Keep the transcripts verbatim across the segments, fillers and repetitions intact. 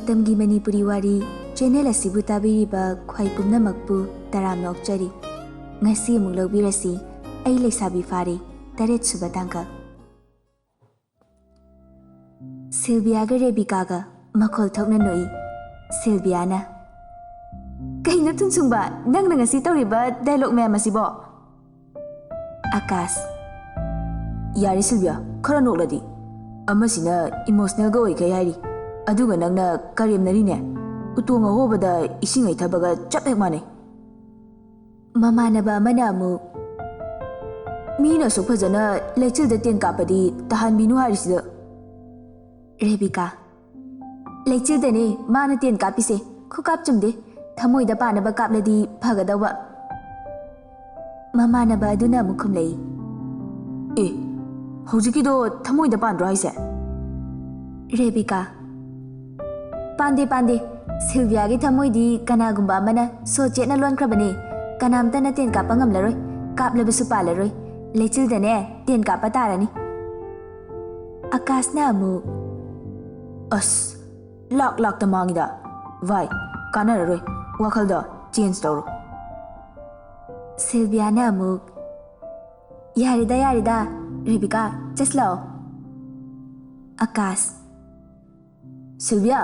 ꯇꯝꯒꯤ ꯃꯅꯤꯄꯨꯔꯤ ꯋꯥꯔꯤ ꯆꯦꯅꯦꯜ ꯑꯁꯤꯕꯨ ꯇꯥꯕꯤꯔꯤꯕ ꯈ꯭ꯋꯥꯏ ꯄꯨꯝꯅꯃꯛꯄꯨ ꯇꯔꯥꯝꯅ ꯑꯣꯛꯆꯔꯤ꯫ ꯉꯁꯤ ꯑꯃꯨꯛ ꯂꯧꯕꯤꯔꯁꯤ, ꯑꯩ ꯂꯩꯁꯥꯕꯤ ꯐꯥꯔꯦ, ꯇꯔꯦꯠ ꯁꯨꯕ ꯇꯥꯡꯀꯛ꯫ ꯁꯤꯜꯕꯤꯌꯥꯒ ꯔꯦꯕꯤꯀꯥꯒ ꯃꯈꯣꯜ ꯊꯣꯛꯅ ꯅꯣꯛꯏ꯫ ꯁꯤꯜꯕꯤꯌꯥꯅ, "ꯀꯩꯅꯣ ꯊꯨꯟꯁꯨꯡꯕ, ꯅꯪꯅ ꯉꯁꯤ ꯇꯧꯔꯤꯕ ꯗꯥꯏꯂꯣꯛ ꯃꯌꯥꯝ ꯑꯁꯤꯕꯣ?" ꯑꯀꯥꯁ, "ꯌꯥꯔꯦ ꯁꯤꯜꯕꯤꯌꯥ, ꯈꯔ ꯅꯣꯛꯂꯗꯤ꯫ ꯑꯃꯁꯤꯅ ꯏꯃꯣꯁꯅꯦꯜꯒ ꯑꯣꯏꯈꯩ ꯍꯥꯏꯔꯤ, ꯑꯗꯨꯒ ꯅꯪꯅ ꯀꯔꯦꯝꯅꯔꯤꯅꯦ꯫ ꯎꯇꯣꯡ ꯑꯍꯣꯕꯗ ꯏꯁꯤꯡ ꯍꯩꯊꯕꯒ ꯆꯞ ꯍꯦꯛ ꯃꯥꯟꯅꯩ꯫" ꯃꯃꯥꯟꯅꯕ ꯑꯃꯅ ꯑꯃꯨꯛ, "ꯃꯤꯅ ꯑꯁꯨꯛ ꯐꯖꯅ ꯂꯩꯆꯤꯜꯗ ꯇꯦꯟ ꯀꯥꯞꯄꯗꯤ ꯇꯥꯍꯟꯕꯤꯅꯨ ꯍꯥꯏꯔꯤꯁꯤꯗ꯫" ꯔꯦꯕꯤꯀꯥ, "ꯂꯩꯆꯤꯜꯗꯅꯦ ꯃꯥꯅ ꯇꯦꯟ ꯀꯥꯞꯄꯤꯁꯦ, ꯈꯨꯀꯥꯞ ꯆꯨꯝꯗꯦ꯫ ꯊꯃꯣꯏꯗ ꯄꯥꯟꯅꯕ ꯀꯥꯞꯂꯗꯤ ꯐꯒꯗꯧꯕ꯫" ꯃꯃꯥꯟꯅꯕ ꯑꯗꯨꯅ ꯑꯃꯨꯛ ꯈꯨꯝꯂꯛꯏ, "ꯑꯦ, ꯍꯧꯖꯤꯛꯀꯤꯗꯣ ꯊꯃꯣꯏꯗ ꯄꯥꯟꯗ꯭ꯔꯣ ꯍꯥꯏꯁꯦ?" ꯔꯦꯕꯤꯀꯥ, "ꯄꯥꯟꯗꯦ, ꯄꯥꯟꯗꯦ꯫ ꯁꯤꯜꯚꯤꯌꯥꯒꯤ ꯊꯃꯣꯏꯗꯤ ꯀꯅꯥꯒꯨꯝꯕ ꯑꯃꯅ ꯁꯣ ꯆꯦꯠꯅ ꯂꯣꯟꯈ꯭ꯔꯕꯅꯦ꯫ ꯀꯅꯥꯝꯇꯅ ꯇꯦꯟ ꯀꯥꯞꯄ ꯉꯝꯂꯔꯣꯏ, ꯀꯥꯞꯂꯕꯁꯨ ꯄꯥꯜꯂꯔꯣꯏ꯫ ꯂꯩꯆꯤꯜꯗꯅꯦ ꯇꯦꯟ ꯀꯥꯞꯄ ꯇꯥꯔꯅꯤ꯫" ꯑꯀꯥꯁꯅ ꯑꯃꯨꯛ, "ꯑꯁ, ꯂꯥꯛ ꯂꯥꯛꯇ ꯃꯥꯡꯉꯤꯗ꯫ ꯚꯥꯏ, ꯀꯥꯟꯅꯔꯔꯣꯏ, ꯋꯥꯈꯜꯗꯣ ꯆꯦꯟꯖ ꯇꯧꯔꯣ꯫" ꯁꯤꯜꯚꯤꯌꯥꯅ ꯑꯃꯨꯛ, "ꯌꯥꯔꯦꯗ, ꯌꯥꯔꯦꯗ, ꯔꯦꯕꯤꯀꯥ, ꯆꯠꯁꯤꯂꯥꯛꯑꯣ꯫" ꯑꯀꯥꯁ, "ꯁꯤꯜꯚꯤꯌꯥ,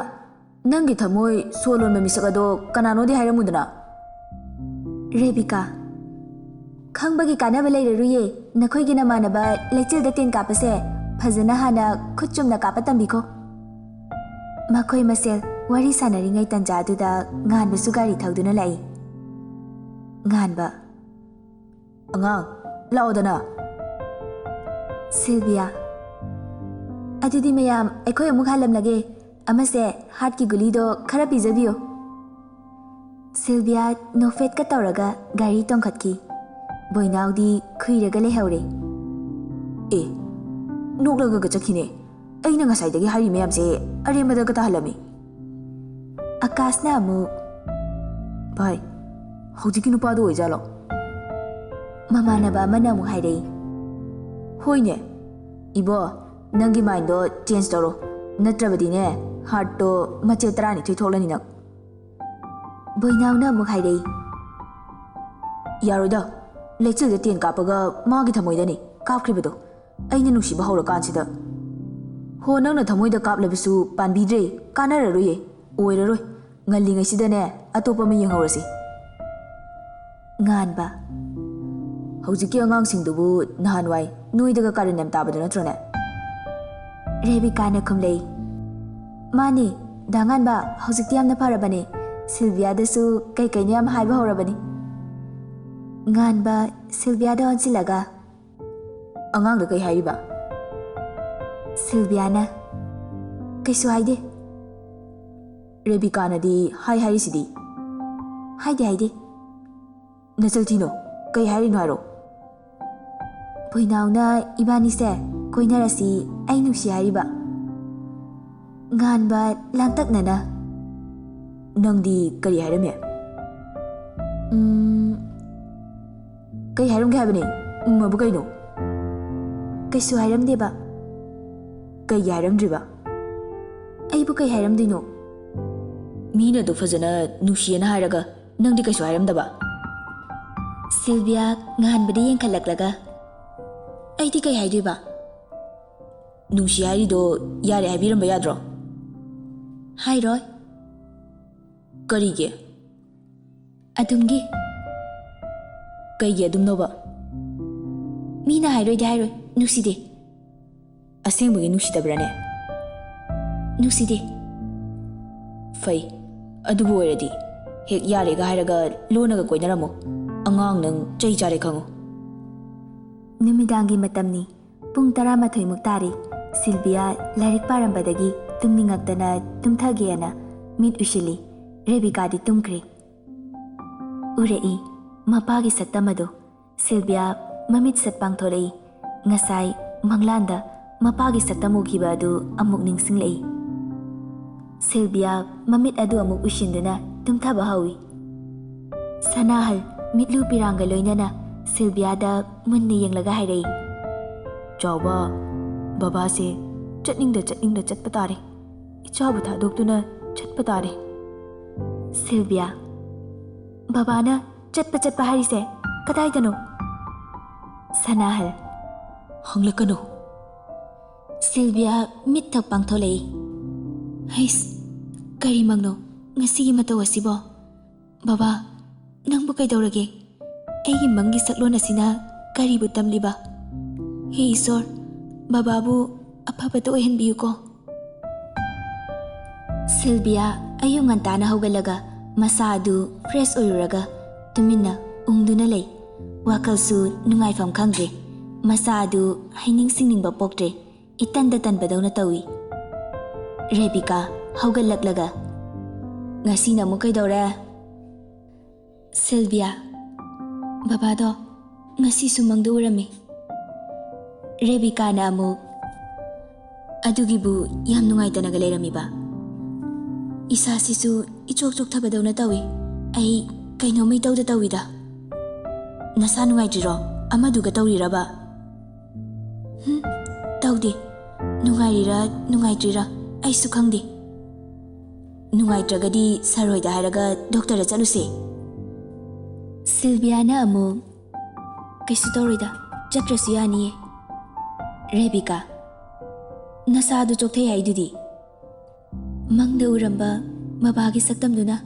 ꯅꯪꯒꯤ ꯊꯃꯣꯏ ꯁꯣ ꯂꯣꯟꯕ ꯃꯤꯁꯛ ꯑꯗꯣ ꯀꯅꯥꯅꯣꯗꯤ ꯍꯥꯏꯔꯝꯃꯨꯗꯅ꯫" ꯔꯦꯕꯤꯀꯥ, "ꯈꯪꯕꯒꯤ ꯀꯥꯟꯅꯕ ꯂꯩꯔꯔꯣꯏꯌꯦ꯫ ꯅꯈꯣꯏꯒꯤ ꯅꯃꯥꯟꯅꯕ ꯂꯩꯆꯤꯜꯗ ꯇꯦꯟ ꯀꯥꯞꯄꯁꯦ ꯐꯖꯅ ꯍꯥꯟꯅ ꯈꯨꯠ ꯆꯨꯝꯅ ꯀꯥꯞꯄ ꯇꯝꯕꯤꯈꯣ꯫" ꯃꯈꯣꯏ ꯃꯁꯦꯜ ꯋꯥꯔꯤ ꯁꯥꯟꯅꯔꯤꯉꯩ ꯇꯟꯖꯥ ꯑꯗꯨꯗ ꯉꯥꯟꯕꯁꯨ ꯒꯥꯔꯤ ꯊꯧꯗꯨꯅ ꯂꯥꯛꯏ꯫ ꯉꯥꯟꯕ, "ꯑꯉꯥꯡ, ꯂꯥꯛꯑꯣꯗꯅ꯫" ꯁꯤꯜꯚꯤꯌꯥ, "ꯑꯗꯨꯗꯤ ꯃꯌꯥꯝ, ꯑꯩꯈꯣꯏ ꯑꯃꯨꯛ ꯍꯜꯂꯝꯂꯒꯦ꯫ ꯑꯃꯁꯦ ꯍꯥꯔꯠꯀꯤ ꯒꯨꯂꯤꯗꯣ ꯈꯔ ꯄꯤꯖꯕꯤꯌꯨ꯫" ꯁꯤꯜꯚꯤꯌꯥ ꯅꯣꯐꯦꯠꯀ ꯇꯧꯔꯒ ꯒꯥꯔꯤ ꯇꯣꯡꯈꯠꯈꯤ꯫ ꯕꯣꯏꯅꯥꯎꯗꯤ ꯈꯨꯏꯔꯒ ꯂꯩꯍꯧꯔꯦ꯫ "ꯑꯦ, ꯅꯣꯛꯂꯒꯒ ꯆꯠꯈꯤꯅꯦ꯫ ꯑꯩꯅ ꯉꯁꯥꯏꯗꯒꯤ ꯍꯥꯏꯔꯤ ꯃꯌꯥꯝꯁꯦ ꯑꯔꯦꯝꯕꯗꯒ ꯇꯥꯍꯜꯂꯝꯃꯤ꯫" ꯑꯀꯥꯁꯅ ꯑꯃꯨꯛ, "ꯚꯥꯏ, ꯍꯧꯖꯤꯛꯀꯤ ꯅꯨꯄꯥꯗꯣ ꯑꯣꯏꯖꯥꯠꯂꯣ?" ꯃꯃꯥꯟꯅꯕ ꯑꯃꯅ ꯑꯃꯨꯛ ꯍꯥꯏꯔꯛꯏ, "ꯍꯣꯏꯅꯦ꯫ ꯏꯕꯣ, ꯅꯪꯒꯤ ꯃꯥꯏꯟꯗꯣ ꯆꯦꯟꯖ ꯇꯧꯔꯣ꯫ ꯅꯠꯇ꯭ꯔꯕꯗꯤꯅꯦ, ꯍꯥꯔꯠꯇꯣ ꯃꯆꯦꯠ ꯇꯔꯥꯅꯤꯊꯣꯏ ꯊꯣꯛꯂꯅꯤ ꯅꯪ꯫ ꯕꯣꯏꯅꯥꯎꯅ ꯑꯃꯨꯛ ꯍꯥꯏꯔꯛꯏ, "ꯌꯥꯔꯣꯏꯗ, ꯂꯩꯆꯤꯜꯗ ꯇꯦꯟ ꯀꯥꯞꯄꯒ ꯃꯥꯒꯤ ꯊꯃꯣꯏꯗꯅꯤ ꯀꯥꯞꯈ꯭ꯔꯤꯕꯗꯣ, ꯑꯩꯅ ꯅꯨꯡꯁꯤꯕ ꯍꯧꯔꯀꯥꯟꯁꯤꯗ꯫ ꯍꯣ, ꯅꯪꯅ ꯊꯃꯣꯏꯗ ꯀꯥꯞꯂꯕꯁꯨ ꯄꯥꯟꯕꯤꯗ꯭ꯔꯦ, ꯀꯥꯟꯅꯔꯔꯣꯏꯌꯦ, ꯑꯣꯏꯔꯔꯣꯏ꯫ ꯉꯜꯂꯤꯉꯩꯁꯤꯗꯅꯦ ꯑꯇꯣꯞꯄ ꯑꯃ ꯌꯦꯡꯍꯧꯔꯁꯤ꯫" ꯉꯥꯟꯕ, "ꯍꯧꯖꯤꯛꯀꯤ ꯑꯉꯥꯡꯁꯤꯡꯗꯨꯕꯨ ꯅꯍꯥꯟꯋꯥꯏ ꯅꯣꯏꯗꯒ ꯀꯥꯔꯟ ꯌꯥꯝ ꯇꯥꯕꯗꯨ ꯅꯠꯇ꯭ꯔꯣꯅꯦ?" ꯔꯦꯕꯤꯀꯥꯅ ꯈꯨꯝꯂꯛꯏ, "ꯃꯥꯅꯤ, ꯗꯥ ꯉꯥꯟꯕ, ꯍꯧꯖꯤꯛꯇꯤ ꯌꯥꯝꯅ ꯐꯔꯕꯅꯤ꯫ ꯁꯤꯜꯚꯤꯌꯥꯗꯁꯨ ꯀꯩ ꯀꯩꯅꯣ ꯌꯥꯝ ꯍꯥꯏꯕ ꯍꯧꯔꯕꯅꯤ꯫" ꯉꯥꯟꯕ, ꯁꯤꯜꯚꯤꯌꯥꯗ ꯑꯣꯟꯁꯤꯜꯂꯒ, "ꯑꯉꯥꯡꯗ ꯀꯩ ꯍꯥꯏꯔꯤꯕ?" ꯁꯤꯜꯚꯤꯌꯥꯅ, "ꯀꯩꯁꯨ ꯍꯥꯏꯗꯦ꯫" ꯔꯦꯕꯤꯀꯥꯅꯗꯤ ꯍꯥꯏ ꯍꯥꯏꯔꯤꯁꯤꯗꯤ꯫ "ꯍꯥꯏꯗꯦ, ꯍꯥꯏꯗꯦ꯫" "ꯅꯆꯜ ꯊꯤꯅꯣ, ꯀꯩ ꯍꯥꯏꯔꯤꯅꯣ ꯍꯥꯏꯔꯣ꯫" "ꯕꯣꯏꯅꯥꯎꯅ ꯏꯕꯥꯅꯤꯁꯦ ꯀꯣꯏꯅꯔꯁꯤ, ꯑꯩ ꯅꯨꯡꯁꯤ ꯍꯥꯏꯔꯤꯕ꯫" ꯉꯥꯟꯕ ꯂꯥꯡꯇꯛꯅꯅ, "ꯅꯪꯗꯤ ꯀꯔꯤ ꯍꯥꯏꯔꯝꯃꯦ?" "ꯎꯝ, ꯀꯩ ꯍꯥꯏꯔꯝꯒꯦ ꯍꯥꯏꯕꯅꯦ? ꯎꯝ ꯑꯕꯨ ꯀꯩꯅꯣ?" "ꯀꯩꯁꯨ ꯍꯥꯏꯔꯝꯗꯦꯕ꯫" "ꯀꯩꯒꯤ ꯍꯥꯏꯔꯝꯗ꯭ꯔꯤꯕ?" "ꯑꯩꯕꯨ ꯀꯩ ꯍꯥꯏꯔꯝꯗꯣꯏꯅꯣ?" "ꯃꯤꯅ ꯑꯗꯨ ꯐꯖꯅ ꯅꯨꯡꯁꯤꯌꯦꯅ ꯍꯥꯏꯔꯒ ꯅꯪꯗꯤ ꯀꯩꯁꯨ ꯍꯥꯏꯔꯝꯗꯕ?" ꯁꯤꯜꯚꯤꯌꯥ ꯉꯥꯟꯕꯗ ꯌꯦꯡꯈꯠꯂꯛꯂꯒ, "ꯑꯩꯗꯤ ꯀꯩ ꯍꯥꯏꯗꯣꯏꯕ?" "ꯅꯨꯡꯁꯤ ꯍꯥꯏꯔꯤꯗꯣ ꯌꯥꯔꯦ ꯍꯥꯏꯕꯤꯔꯝꯕ ꯌꯥꯗ꯭ꯔꯣ?" "ꯍꯥꯏꯔꯣꯏ꯫" "ꯀꯔꯤꯒꯤ?" "ꯑꯗꯨꯝꯒꯤ꯫" "ꯀꯩꯒꯤ ꯑꯗꯨꯝꯅꯣꯕ?" "ꯃꯤꯅ ꯍꯥꯏꯔꯣꯏꯗꯤ ꯍꯥꯏꯔꯣꯏ, ꯅꯨꯡꯁꯤꯗꯦ꯫" "ꯑꯁꯦꯡꯕꯒꯤ ꯅꯨꯡꯁꯤꯗꯕ꯭ꯔꯥꯅꯦ?" "ꯅꯨꯡꯁꯤꯗꯦ꯫" "ꯐꯩ, ꯑꯗꯨꯕꯨ ꯑꯣꯏꯔꯗꯤ ꯍꯦꯛ ꯌꯥꯔꯦꯒ ꯍꯥꯏꯔꯒ ꯂꯣꯟꯅꯒ ꯀꯣꯏꯅꯔꯝꯃꯣ꯫ ꯑꯉꯥꯡ ꯅꯪ ꯆꯩ ꯆꯥꯔꯦ ꯈꯪꯉꯨ꯫" ꯅꯨꯃꯤꯗꯥꯡꯒꯤ ꯃꯇꯝꯅꯤ꯫ ꯄꯨꯡ ꯇꯔꯥꯃꯥꯊꯣꯏꯃꯨꯛ ꯇꯥꯔꯤ꯫ ꯁꯤꯜꯚꯤꯌꯥ ꯂꯥꯏꯔꯤꯛ ꯄꯥꯔꯝꯕꯗꯒꯤ ꯇꯨꯝꯅꯤꯡꯉꯛꯇꯅ ꯇꯨꯝꯊꯒꯦꯅ ꯃꯤꯠ ꯎꯏꯁꯤꯜꯂꯤ꯫ ꯔꯦꯕꯤꯀꯥꯗꯤ ꯇꯨꯝꯈ꯭ꯔꯦ꯫ ꯎꯔꯛꯏ ꯃꯄꯥꯒꯤ ꯁꯛꯇꯝ ꯑꯗꯨ꯫ ꯁꯤꯜꯚꯤꯌꯥ ꯃꯃꯤꯠ ꯁꯠ ꯄꯥꯡꯊꯣꯔꯛꯏ꯫ ꯉꯁꯥꯏ ꯃꯪꯂꯥꯟꯗ ꯃꯄꯥꯒꯤ ꯁꯛꯇꯝ ꯎꯈꯤꯕ ꯑꯗꯨ ꯑꯃꯨꯛ ꯅꯤꯡꯁꯤꯡꯂꯛꯏ꯫ ꯁꯤꯜꯚꯤꯌꯥ ꯃꯃꯤꯠ ꯑꯗꯨ ꯑꯃꯨꯛ ꯎꯏꯁꯤꯟꯗꯨꯅ ꯇꯨꯝꯊꯕ ꯍꯧꯏ꯫ ꯁꯅꯥꯍꯜ ꯃꯤꯠꯂꯨ ꯄꯤꯔꯥꯡꯒ ꯂꯣꯏꯅꯅ ꯁꯤꯜꯚꯤꯌꯥꯗ ꯃꯨꯟꯅ ꯌꯦꯡꯂꯒ ꯍꯥꯏꯔꯛꯏ, "ꯆꯥꯎꯕ, ꯕꯕꯥꯁꯦ ꯆꯠꯅꯤꯡꯗ ꯆꯠꯅꯤꯡꯗ ꯆꯠꯄ ꯇꯥꯔꯦ꯫ ꯏꯆꯥꯕꯨ ꯊꯥꯗꯣꯛꯇꯨꯅ ꯆꯠꯄ ꯇꯥꯔꯦ꯫ ꯁꯤꯜꯚꯤꯌꯥ, ꯕꯕꯥꯅ ꯆꯠꯄ ꯆꯠꯄ ꯍꯥꯏꯔꯤꯁꯦ ꯀꯗꯥꯏꯗꯅꯣ? ꯁꯅꯥꯍꯜ, ꯍꯪꯂꯛꯀꯅꯨ꯫ ꯁꯤꯜꯚꯤꯌꯥ ꯃꯤꯠ ꯊꯛ ꯄꯥꯡꯊꯣꯛꯂꯛꯏ꯫ ꯍꯩꯁ, ꯀꯔꯤ ꯃꯪꯅꯣ ꯉꯁꯤꯒꯤ ꯃꯇꯧ ꯑꯁꯤꯕꯣ? ꯕꯕꯥ, ꯅꯪꯕꯨ ꯀꯩꯗꯧꯔꯒꯦ? ꯑꯩꯒꯤ ꯃꯪꯒꯤ ꯁꯛꯂꯣꯟ ꯑꯁꯤꯅ ꯀꯔꯤꯕꯨ ꯇꯝꯂꯤꯕ? ꯍꯦ ꯏꯁꯣꯔ, ꯕꯕꯥꯕꯨ ꯑꯐꯕꯇ ꯑꯣꯏꯍꯟꯕꯤꯌꯨꯀꯣ꯫ ꯁꯤꯜꯚꯤꯌꯥ ꯑꯌꯨꯛ ꯉꯟꯇꯥꯅ ꯍꯧꯒꯠꯂꯒ ꯃꯁꯥ ꯑꯗꯨ ꯐ꯭ꯔꯦꯁ ꯑꯣꯏꯔꯨꯔꯒ ꯇꯨꯃꯤꯟꯅ ꯎꯪꯗꯨꯅ ꯂꯩ꯫ ꯋꯥꯈꯜꯁꯨ ꯅꯨꯡꯉꯥꯏꯐꯝ ꯈꯪꯗ꯭ꯔꯦ꯫ ꯃꯁꯥ ꯑꯗꯨ ꯍꯩꯅꯤꯡ ꯁꯤꯡꯅꯤꯡꯕ ꯄꯣꯛꯇ꯭ꯔꯦ꯫ ꯏꯇꯟꯗ ꯇꯟꯕꯗꯧꯅ ꯇꯧꯏ꯫ ꯔꯦꯕꯤꯀꯥ ꯍꯧꯒꯠꯂꯛꯂꯒ, "ꯉꯁꯤꯅ ꯑꯃꯨꯛ ꯀꯩꯗꯧꯔꯦ?" ꯁꯤꯜꯚꯤꯌꯥ, "ꯕꯕꯥꯗꯣ ꯉꯁꯤꯁꯨ ꯃꯪꯗ ꯎꯔꯝꯃꯤ꯫" ꯔꯦꯕꯤꯀꯥꯅ ꯑꯃꯨꯛ, "ꯑꯗꯨꯒꯤꯕꯨ ꯌꯥꯝ ꯅꯨꯡꯉꯥꯏꯇꯅꯒ ꯂꯩꯔꯝꯃꯤꯕ? ꯏꯁꯥꯁꯤꯁꯨ ꯏꯆꯣꯛ ꯆꯣꯛꯊꯕꯗꯧꯅ ꯇꯧꯏ꯫ ꯑꯩ ꯀꯩꯅꯣꯝꯃ ꯏꯇꯧꯗ ꯇꯧꯏꯗ꯫ ꯅꯁꯥ ꯅꯨꯡꯉꯥꯏꯇ꯭ꯔꯤꯔꯣ? ꯑꯃꯗꯨꯒ ꯇꯧꯔꯤꯔꯕ?" "ꯍꯨꯝ, ꯇꯧꯗꯦ꯫ ꯅꯨꯡꯉꯥꯏꯔꯤꯔꯥ ꯅꯨꯡꯉꯥꯏꯇ꯭ꯔꯤꯔꯥ ꯑꯩꯁꯨ ꯈꯪꯗꯦ꯫ ꯅꯨꯡꯉꯥꯏꯇ꯭ꯔꯒꯗꯤ ꯁꯥꯔ ꯍꯣꯏꯗ ꯍꯥꯏꯔꯒ ꯗꯣꯛꯇꯔꯗ ꯆꯠꯂꯨꯁꯦ꯫" ꯁꯤꯜꯚꯤꯌꯥꯅ ꯑꯃꯨꯛ, "ꯀꯩꯁꯨ ꯇꯧꯔꯣꯏꯗ, ꯆꯠꯇ꯭ꯔꯁꯨ ꯌꯥꯅꯤꯌꯦ꯫" ꯔꯦꯕꯤꯀꯥ, "ꯅꯁꯥꯗꯨ ꯆꯣꯛꯊꯩ ꯍꯥꯏꯗꯨꯗꯤ?" "ꯃꯪꯗ ꯎꯔꯝꯕ ꯕꯕꯥꯒꯤ ꯁꯛꯇꯝꯗꯨꯅ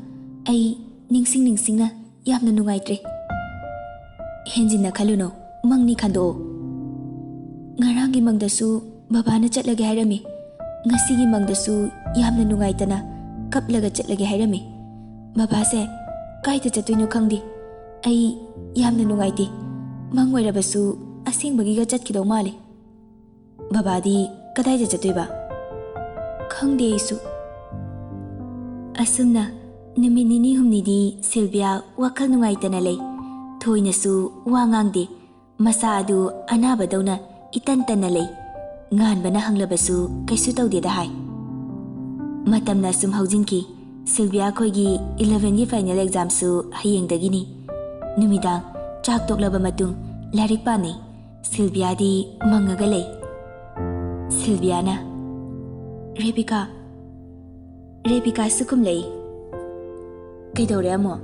ꯑꯩ ꯅꯤꯡꯁꯤꯡ ꯅꯤꯡꯁꯤꯡꯅ ꯌꯥꯝꯅ ꯅꯨꯡꯉꯥꯏꯇ꯭ꯔꯦ꯫" "ꯍꯦꯟꯖꯤꯟꯅ ꯈꯜꯂꯨꯅꯨ, ꯃꯪꯅꯤ ꯈꯟꯗꯣꯛꯑꯣ꯫ ꯉꯔꯥꯡꯒꯤ ꯃꯪꯗꯁꯨ ꯕꯕꯥꯅ ꯆꯠꯂꯒꯦ ꯍꯥꯏꯔꯝꯃꯤ, ꯉꯁꯤꯒꯤ ꯃꯪꯗꯁꯨ ꯌꯥꯝꯅ ꯅꯨꯡꯉꯥꯏꯇꯅ ꯀꯞꯂꯒ ꯆꯠꯂꯒꯦ ꯍꯥꯏꯔꯝꯃꯤ꯫ ꯕꯕꯥꯁꯦ ꯀꯥꯏꯗ ꯆꯠꯇꯣꯏꯅꯣ ꯈꯪꯗꯦ꯫ ꯑꯩ ꯌꯥꯝꯅ ꯅꯨꯡꯉꯥꯏꯇꯦ꯫ ꯃꯪ ꯑꯣꯏꯔꯕꯁꯨ ꯑꯁꯦꯡꯕꯒꯤꯒ ꯆꯠꯈꯤꯗꯧ ꯃꯥꯜꯂꯦ꯫" "ꯕꯕꯥꯗꯤ ꯀꯗꯥꯏꯗ ꯆꯠꯇꯣꯏꯕ?" "ꯈꯪꯗꯦ ꯑꯩꯁꯨ꯫" ꯑꯁꯨꯝꯅ ꯅꯨꯃꯤꯠ ꯅꯤꯅꯤ ꯍꯨꯝꯅꯤꯗꯤ ꯁꯤꯜꯚꯤꯌꯥ ꯋꯥꯈꯜ ꯅꯨꯡꯉꯥꯏꯇꯅ ꯂꯩ꯫ ꯊꯣꯏꯅꯁꯨ ꯋꯥ ꯉꯥꯡꯗꯦ꯫ ꯃꯁꯥ ꯑꯗꯨ ꯑꯅꯥꯕꯗꯧꯅ ꯏꯇꯟ ꯇꯟꯅ ꯂꯩ꯫ ꯉꯥꯟꯕꯅ ꯍꯪꯂꯕꯁꯨ ꯀꯩꯁꯨ ꯇꯧꯗꯦꯗ ꯍꯥꯏ꯫ ꯃꯇꯝꯅ ꯑꯁꯨꯝ ꯍꯧꯖꯤꯟꯈꯤ꯫ ꯁꯤꯜꯚꯤꯌꯥ ꯈꯣꯏꯒꯤ ꯏꯂꯦꯚꯦꯟꯒꯤ ꯐꯥꯏꯅꯦꯜ ꯑꯦꯛꯖꯥꯝꯁꯨ ꯍꯌꯦꯡꯗꯒꯤꯅꯤ꯫ ꯅꯨꯃꯤꯗꯥꯡ ꯆꯥꯛ ꯇꯣꯛꯂꯕ ꯃꯇꯨꯡ ꯂꯥꯏꯔꯤꯛ ꯄꯥꯅꯩ꯫ ꯁꯤꯜꯚꯤꯌꯥꯗꯤ ꯃꯪꯉꯒ ꯂꯩ꯫ ꯁꯤꯜꯚꯤꯌꯥꯅ, ꯔꯦꯕꯤꯀꯥ, ꯔꯦꯕꯤꯀꯥꯁꯨ ꯈꯨꯝꯂꯛꯏ꯫ ꯀꯩꯗꯧꯔꯦ ꯑꯃꯨꯛ?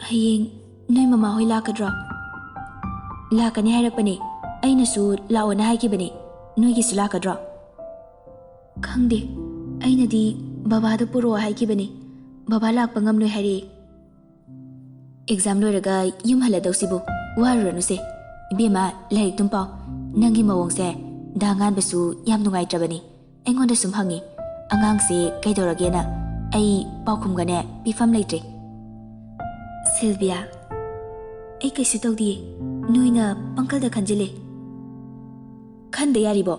ꯍꯌꯦꯡ ꯅꯣꯏ ꯃꯃꯥ ꯍꯣꯏ ꯂꯥꯛꯀꯗ꯭ꯔꯣ? ꯂꯥꯛꯀꯅꯤ ꯍꯥꯏꯔꯛꯄꯅꯦ꯫ ꯑꯩꯅꯁꯨ ꯂꯥꯛꯑꯣꯅ ꯍꯥꯏꯈꯤꯕꯅꯦ꯫ ꯅꯣꯏꯒꯤꯁꯨ ꯂꯥꯛꯀꯗ꯭ꯔꯣ? ꯈꯪꯗꯦ꯫ ꯑꯩꯅꯗꯤ ꯕꯕꯥꯗ ꯄꯨꯔꯛꯑꯣ ꯍꯥꯏꯈꯤꯕꯅꯦ꯫ ꯕꯕꯥ ꯂꯥꯛꯄ ꯉꯝꯂꯣꯏ ꯍꯥꯏꯔꯛꯑꯦ꯫ ꯑꯦꯛꯖꯥꯝ ꯂꯣꯏꯔꯒ ꯌꯨꯝ ꯍꯜꯂꯗꯧꯁꯤꯕꯨ? ꯋꯥꯔꯨꯔꯅꯨꯁꯦ꯫ ꯏꯕꯦꯝꯃ, ꯂꯥꯏꯔꯤꯛꯇꯨꯝ ꯄꯥꯎ꯫ ꯅꯪꯒꯤ ꯃꯑꯣꯡꯁꯦ ꯗꯥ ꯉꯥꯟꯕꯁꯨ ꯌꯥꯝ ꯅꯨꯡꯉꯥꯏꯇ꯭ꯔꯕꯅꯤ꯫ ꯑꯩꯉꯣꯟꯗ ꯁꯨꯝ ꯍꯪꯉꯤ꯫ ꯑꯉꯥꯡꯁꯦ ꯀꯩꯗꯧꯔꯒꯦꯅ꯫ ꯑꯩ ꯄꯥꯎꯈꯨꯝꯒꯅꯦ ꯄꯤꯐꯝ ꯂꯩꯇ꯭ꯔꯦ꯫ ꯁꯤꯜꯚꯤꯌꯥ, ꯑꯩ ꯀꯩꯁꯨ ꯇꯧꯗꯤꯌꯦ꯫ ꯅꯣꯏꯅ ꯄꯪꯈꯜꯗ ꯈꯟꯖꯤꯜꯂꯦ꯫ ꯈꯟꯗ ꯌꯥꯔꯤꯕꯣ?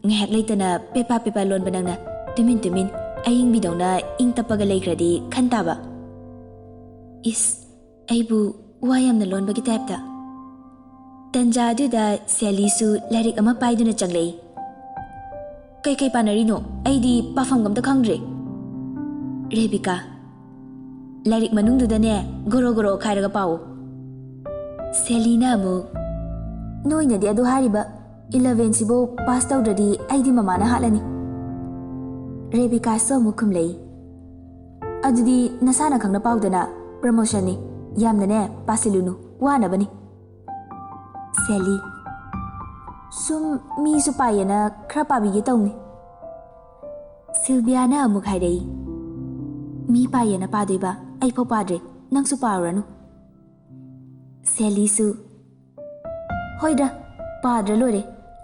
ꯉꯥꯏꯍꯥꯛ ꯂꯩꯇꯅ ꯄꯦꯄꯥ ꯄꯦꯄꯥ ꯂꯣꯟꯕ ꯅꯪꯅ ꯇꯨꯃꯤꯟ ꯇꯨꯃꯤꯟ ꯑꯌꯤꯡꯕꯤꯗꯧꯅ ꯏꯪ ꯇꯞꯄꯒ ꯂꯩꯈ꯭ꯔꯗꯤ ꯈꯟ ꯇꯥꯕ꯫ ꯏꯁ, ꯑꯩꯕꯨ ꯋꯥ ꯌꯥꯝꯅ ꯂꯣꯟꯕꯒꯤ ꯇꯥꯏꯞꯇ꯫ ꯇꯟꯖꯥ ꯑꯗꯨꯗ ꯁꯦꯂꯤꯁꯨ ꯂꯥꯏꯔꯤꯛ ꯑꯃ ꯄꯥꯏꯗꯨꯅ ꯆꯪꯂꯛꯏ꯫ "ꯀꯩ ꯀꯩ ꯄꯥꯅꯔꯤꯅꯣ? ꯑꯩꯗꯤ ꯄꯥꯐꯝꯒ ꯑꯝꯇ ꯈꯪꯗ꯭ꯔꯦ꯫" ꯔꯦꯕꯤꯀꯥ, "ꯂꯥꯏꯔꯤꯛ ꯃꯅꯨꯡꯗꯨꯗꯅꯦ ꯒꯣꯔꯣ ꯒꯣꯔꯣ ꯈꯥꯏꯔꯒ ꯄꯥꯎ꯫" ꯁꯦꯂꯤꯅ ꯑꯃꯨꯛ, "ꯅꯣꯏꯅꯗꯤ ꯑꯗꯨ ꯍꯥꯏꯔꯤꯕ, ꯏꯂꯚꯦꯟꯁꯤꯕꯨ ꯄꯥꯁ ꯇꯧꯗ꯭ꯔꯗꯤ ꯑꯩꯗꯤ ꯃꯃꯥꯅ ꯍꯥꯠꯂꯅꯤ꯫" ꯔꯦꯕꯤꯀꯥꯁꯨ ꯑꯃꯨꯛ ꯈꯨꯝꯂꯛꯏ, "ꯑꯗꯨꯗꯤ ꯅꯁꯥꯅ ꯈꯪꯅ ꯄꯥꯎꯗꯅ, ꯄ꯭ꯔꯃꯣꯁꯟꯅꯤ꯫ ꯌꯥꯝꯅꯅꯦ ꯄꯥꯁꯤꯜꯂꯨꯅꯨ, ꯋꯥꯅꯕꯅꯤ꯫" ꯁꯦꯂꯤ, "ꯁꯨꯝ ꯃꯤꯁꯨ ꯄꯥꯏꯌꯦꯅ ꯈꯔ ꯄꯥꯕꯤꯒꯦ ꯇꯧꯅꯤ꯫" ꯁꯤꯜꯚꯤꯌꯥꯅ ꯑꯃꯨꯛ ꯍꯥꯏꯔꯛꯏ, "ꯃꯤ ꯄꯥꯏꯌꯦꯅ ꯄꯥꯗꯣꯏꯕ? ꯑꯩꯐꯥꯎ ꯄꯥꯗ꯭ꯔꯦ, ꯅꯪꯁꯨ ꯄꯥꯔꯨꯔꯅꯨ꯫" ꯁꯦꯂꯤꯁꯨ, "ꯍꯣꯏꯗ, ꯄꯥꯗ꯭ꯔ ꯂꯣꯏꯔꯦ,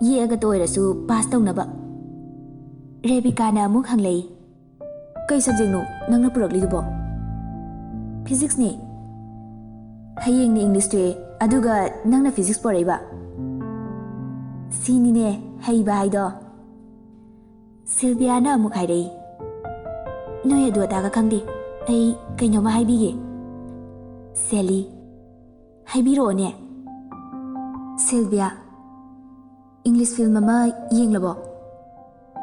ꯌꯦꯛꯑꯒꯇ ꯑꯣꯏꯔꯁꯨ ꯄꯥꯁ ꯇꯧꯅꯕ꯫" ꯔꯦꯕꯤꯀꯥꯅ ꯑꯃꯨꯛ ꯍꯪꯂꯛꯏ, "ꯀꯩ ꯁꯕꯖꯦꯛꯅꯣ ꯅꯪꯅ ꯄꯨꯔꯛꯂꯤꯗꯨꯕꯣ?" "ꯐꯤꯖꯤꯛꯁꯅꯦ꯫" "ꯍꯌꯦꯡꯅ ꯏꯪꯂꯤꯁ ꯊꯣꯛꯑꯦ, ꯑꯗꯨꯒ ꯅꯪꯅ ꯐꯤꯖꯤꯛꯁ ꯄꯨꯔꯛꯏꯕ? ꯁꯤꯅꯤꯅꯦ ꯍꯩꯕ ꯍꯥꯏꯗꯣ꯫" ꯁꯤꯜꯚꯤꯌꯥꯅ ꯑꯃꯨꯛ ꯍꯥꯏꯔꯛꯏ, "ꯅꯣꯏ ꯑꯗꯨ ꯑꯗꯥꯒ ꯈꯪꯗꯦ, ꯑꯩ ꯀꯩꯅꯣꯝꯃ ꯍꯥꯏꯕꯤꯒꯦ꯫" ꯁꯦꯂꯤ, "ꯍꯥꯏꯕꯤꯔꯛꯑꯣꯅꯦ꯫" ꯁꯤꯜꯚꯤꯌꯥ, "ꯏꯪꯂꯤꯁ ꯐꯤꯜꯝ ꯑꯃ ꯌꯦꯡꯂꯕꯣ?"